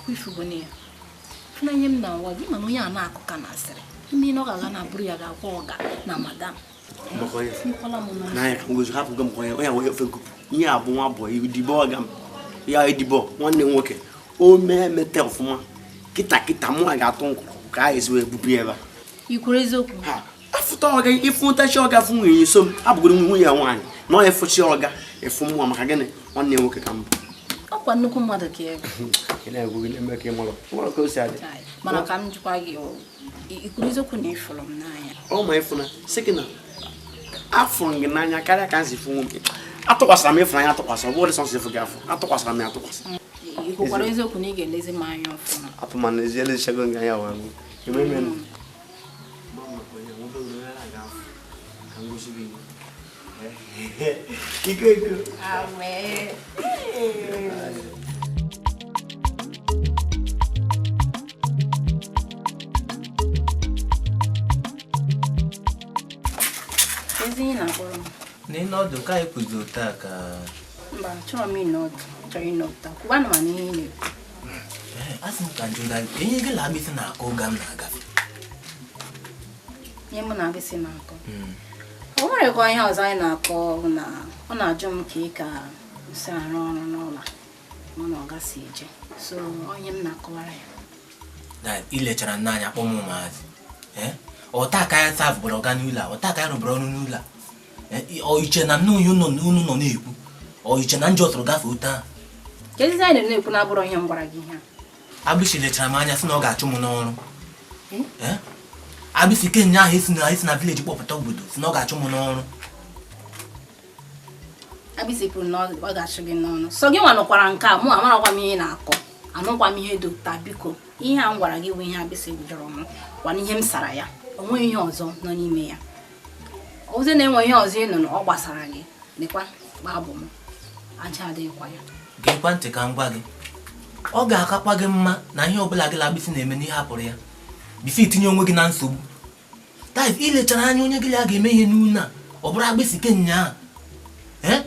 Ifụnanya m na-agwa gị mana onye a na-akụ ka na-asịrị. Ime na ọ ga-aga na bụrụ ya ga-akwa ọga na madam. N'anya ka ngozi hapụ gị mkọ ya, onye ahụ ofe nkupu. Ihe a bụ nwa bọyị, idibo ọga m. Ya idibo nwanne m nwoke. O mee emete ọfụma. Kịta kịta mụ a ga-atụ nkwụ ka a esi wee bupụ ya ebe a. I kwuru eziokwu? Ha, afụta ọga, ịfụ ntachi ọga fụ nwunye so m, abụgoro nwunye ya nwaanyị. Na ọ efụchi ọga, efu mụnwa maka gịnị? Nwanne ya nwoke ka m bụ. Ọkwa nnukwu mmadụ ka ị bụ. Ị na-ekwu gị na-eme ka ị mara. Mara ka o si adị. Mana ka m jụkwa gị, i kwuru eziokwu na ịfụrụ m n'anya? Ọ ma ịfụna, sị gị na afụrụ m gị n'anya karịa ka m si fụ nwe m. Atụkwasịra m ịfụnanya atụkwasị, ọ bụrụ sọsọ ịfụ gị afụ, atụkwasịra m ya atụkwasị. I kwukwara eziokwu na ị ga-elezi m anya ọfụma? Apụ ma n'ezi elezichago gị anya wa ngụ. Eme eme. Iko iko. Awe. Ezi ihe na-akpọrọ m. N'ịnọdụ ka anyị kwuzi otu a ka Mba, chọrọ m ịnọdụ, chọrọ ịnọdụ taa. Kwuba na mana ihe ị na-ekwu. Ee, asị m ka njụ na ihe gị na agbịsị na-akọ oge m na-agafe. Ihe mụ na agbịsị na-akọ. O nwerekwa ihe ọzọ anyị na-akọ na ọ na-ajụ m ka ị ka si arụ ọrụ n'ụlọ mụ na ọ gasị eje. So onye m na-akọwara ya. Na ilechara nna anyị akpọ m ụmụazị. Ee, ọta ka ya savụrụ ọga n'ụlọ a, ọta ka ya rụbụrụ ọrụ n'ụlọ a. Ọ iche na nne onye unu nọ na-ekwu. Ọ iche na njọ tụrụ gafee otu ahụ. Kedu ihe anyị na-ekwu na-abụrụ ihe m gwara gị ihe a? Agbịsị lechara m anya sị na ọ ga-achụ m n'ọrụ. Agbịsị kenya ahụ esi na vileji kpọpụta obodo sị na ọ ga-achụ m n'ọrụ. Agbịsị kwuru na ọ ga-achụ gị n'ọrụ. Sọ gị nwa nụkwara nke a, mụ amarakwa m ihe ị na-akọ. Anụkwa m ihe dị ụtọ, biko. Ihe a m gwara gị bụ ihe Agbịsị jụrụ m, kwana ihe m sara ya. O nweghị ihe ọzọ nọ n'ime ya. Ozi na-enwe ihe ọzọ ị nụrụ ọ gbasara gị. Lekwa, gbaa bụ m. Aja adịghịkwa ya. Geekwa ntị ka m gwa gị. Ọ ga-akakwa gị mma na ihe ọbụla gị na Agbịsị na-eme n'ihe hapụrụ ya. Bifo itinye onwe gị na nsogbu. Taif, ilechara anya onye gị ya ga-eme ihe n'unu a, ọ bụrụ Agbịsị kenya ahụ. Ee?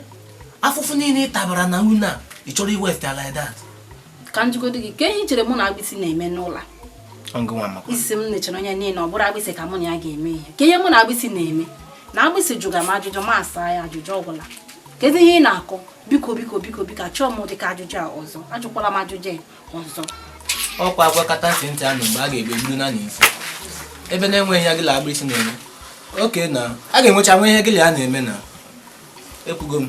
Afụfụ niile ị tabara na unu a, ị chọrọ iwest ya like that. Ka m jụgodu gị, ka ihe i chere mụ na Agbịsị na-eme n'ụlọ a? Isi m nechara onye niile ọ bụrụ agbịsị ka mụ na ya ga-eme ihe. Ka ihe mụ na agbịsị na-eme na agbịsị jụga m ajụjụ ma asa ya ajụjụ ọgwụla. Kedu ihe ị na-akọ? Biko biko biko biko achọọ m ụdịka ajụjụ a ọzọ. Ajụkwala m ajụjụ a ọzọ. Ọkwa agwakọta ntị ntị anụ mgbe a ga-egbe gburu na n'isi. Ebe na-enweghị ya gị la agbịsị na-eme. Oke na a ga-enwecha nwe ihe gị la ya na-eme na ekwugo m.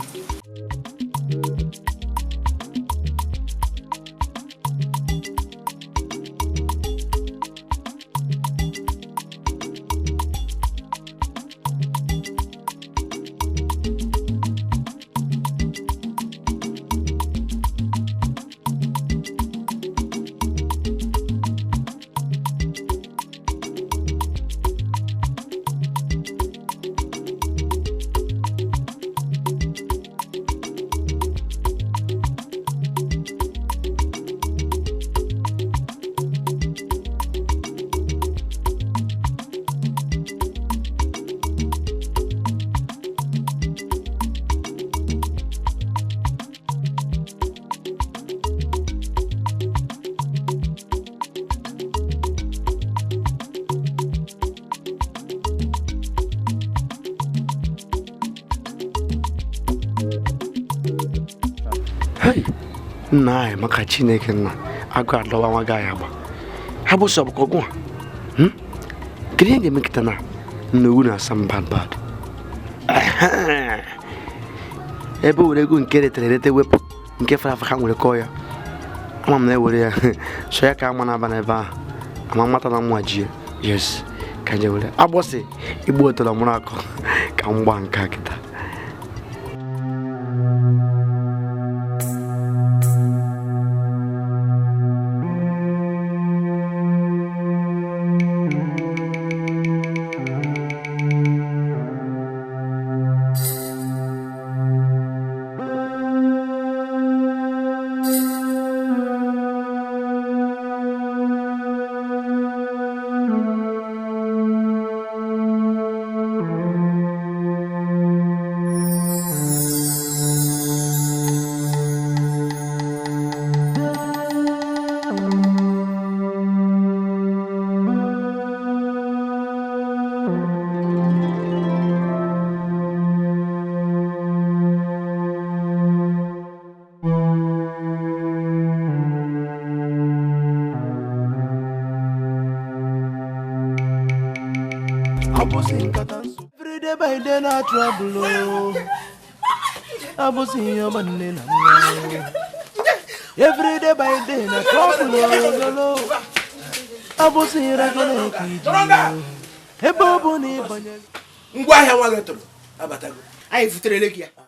Nna anyị maka Chineke nna agụ adọwa nwa gị agba ha bụ sọ bụkwa ọgwụ a kedu ihe ga-eme nkịta na nna owu na-asa m bad bad ebe were ego nke retere erete wepụ nke fara afa ha nwere kọọ ya ama m na ewere ya so ya ka ama na-aba n'ebe ahụ ama mmata na mma ji yes ka nje were agbọsị igbu otoro mụrụ akọ ka m gbaa nke a kịta. Every day by day na trouble oh. Abusi your money na nwa. Every day by day na trouble oh no. Abusi ragolo kiji. Ebe ọ bụ na ịbanye ngwa ahịa nwa gị tụrụ abatago. Anyị futerele gị ya.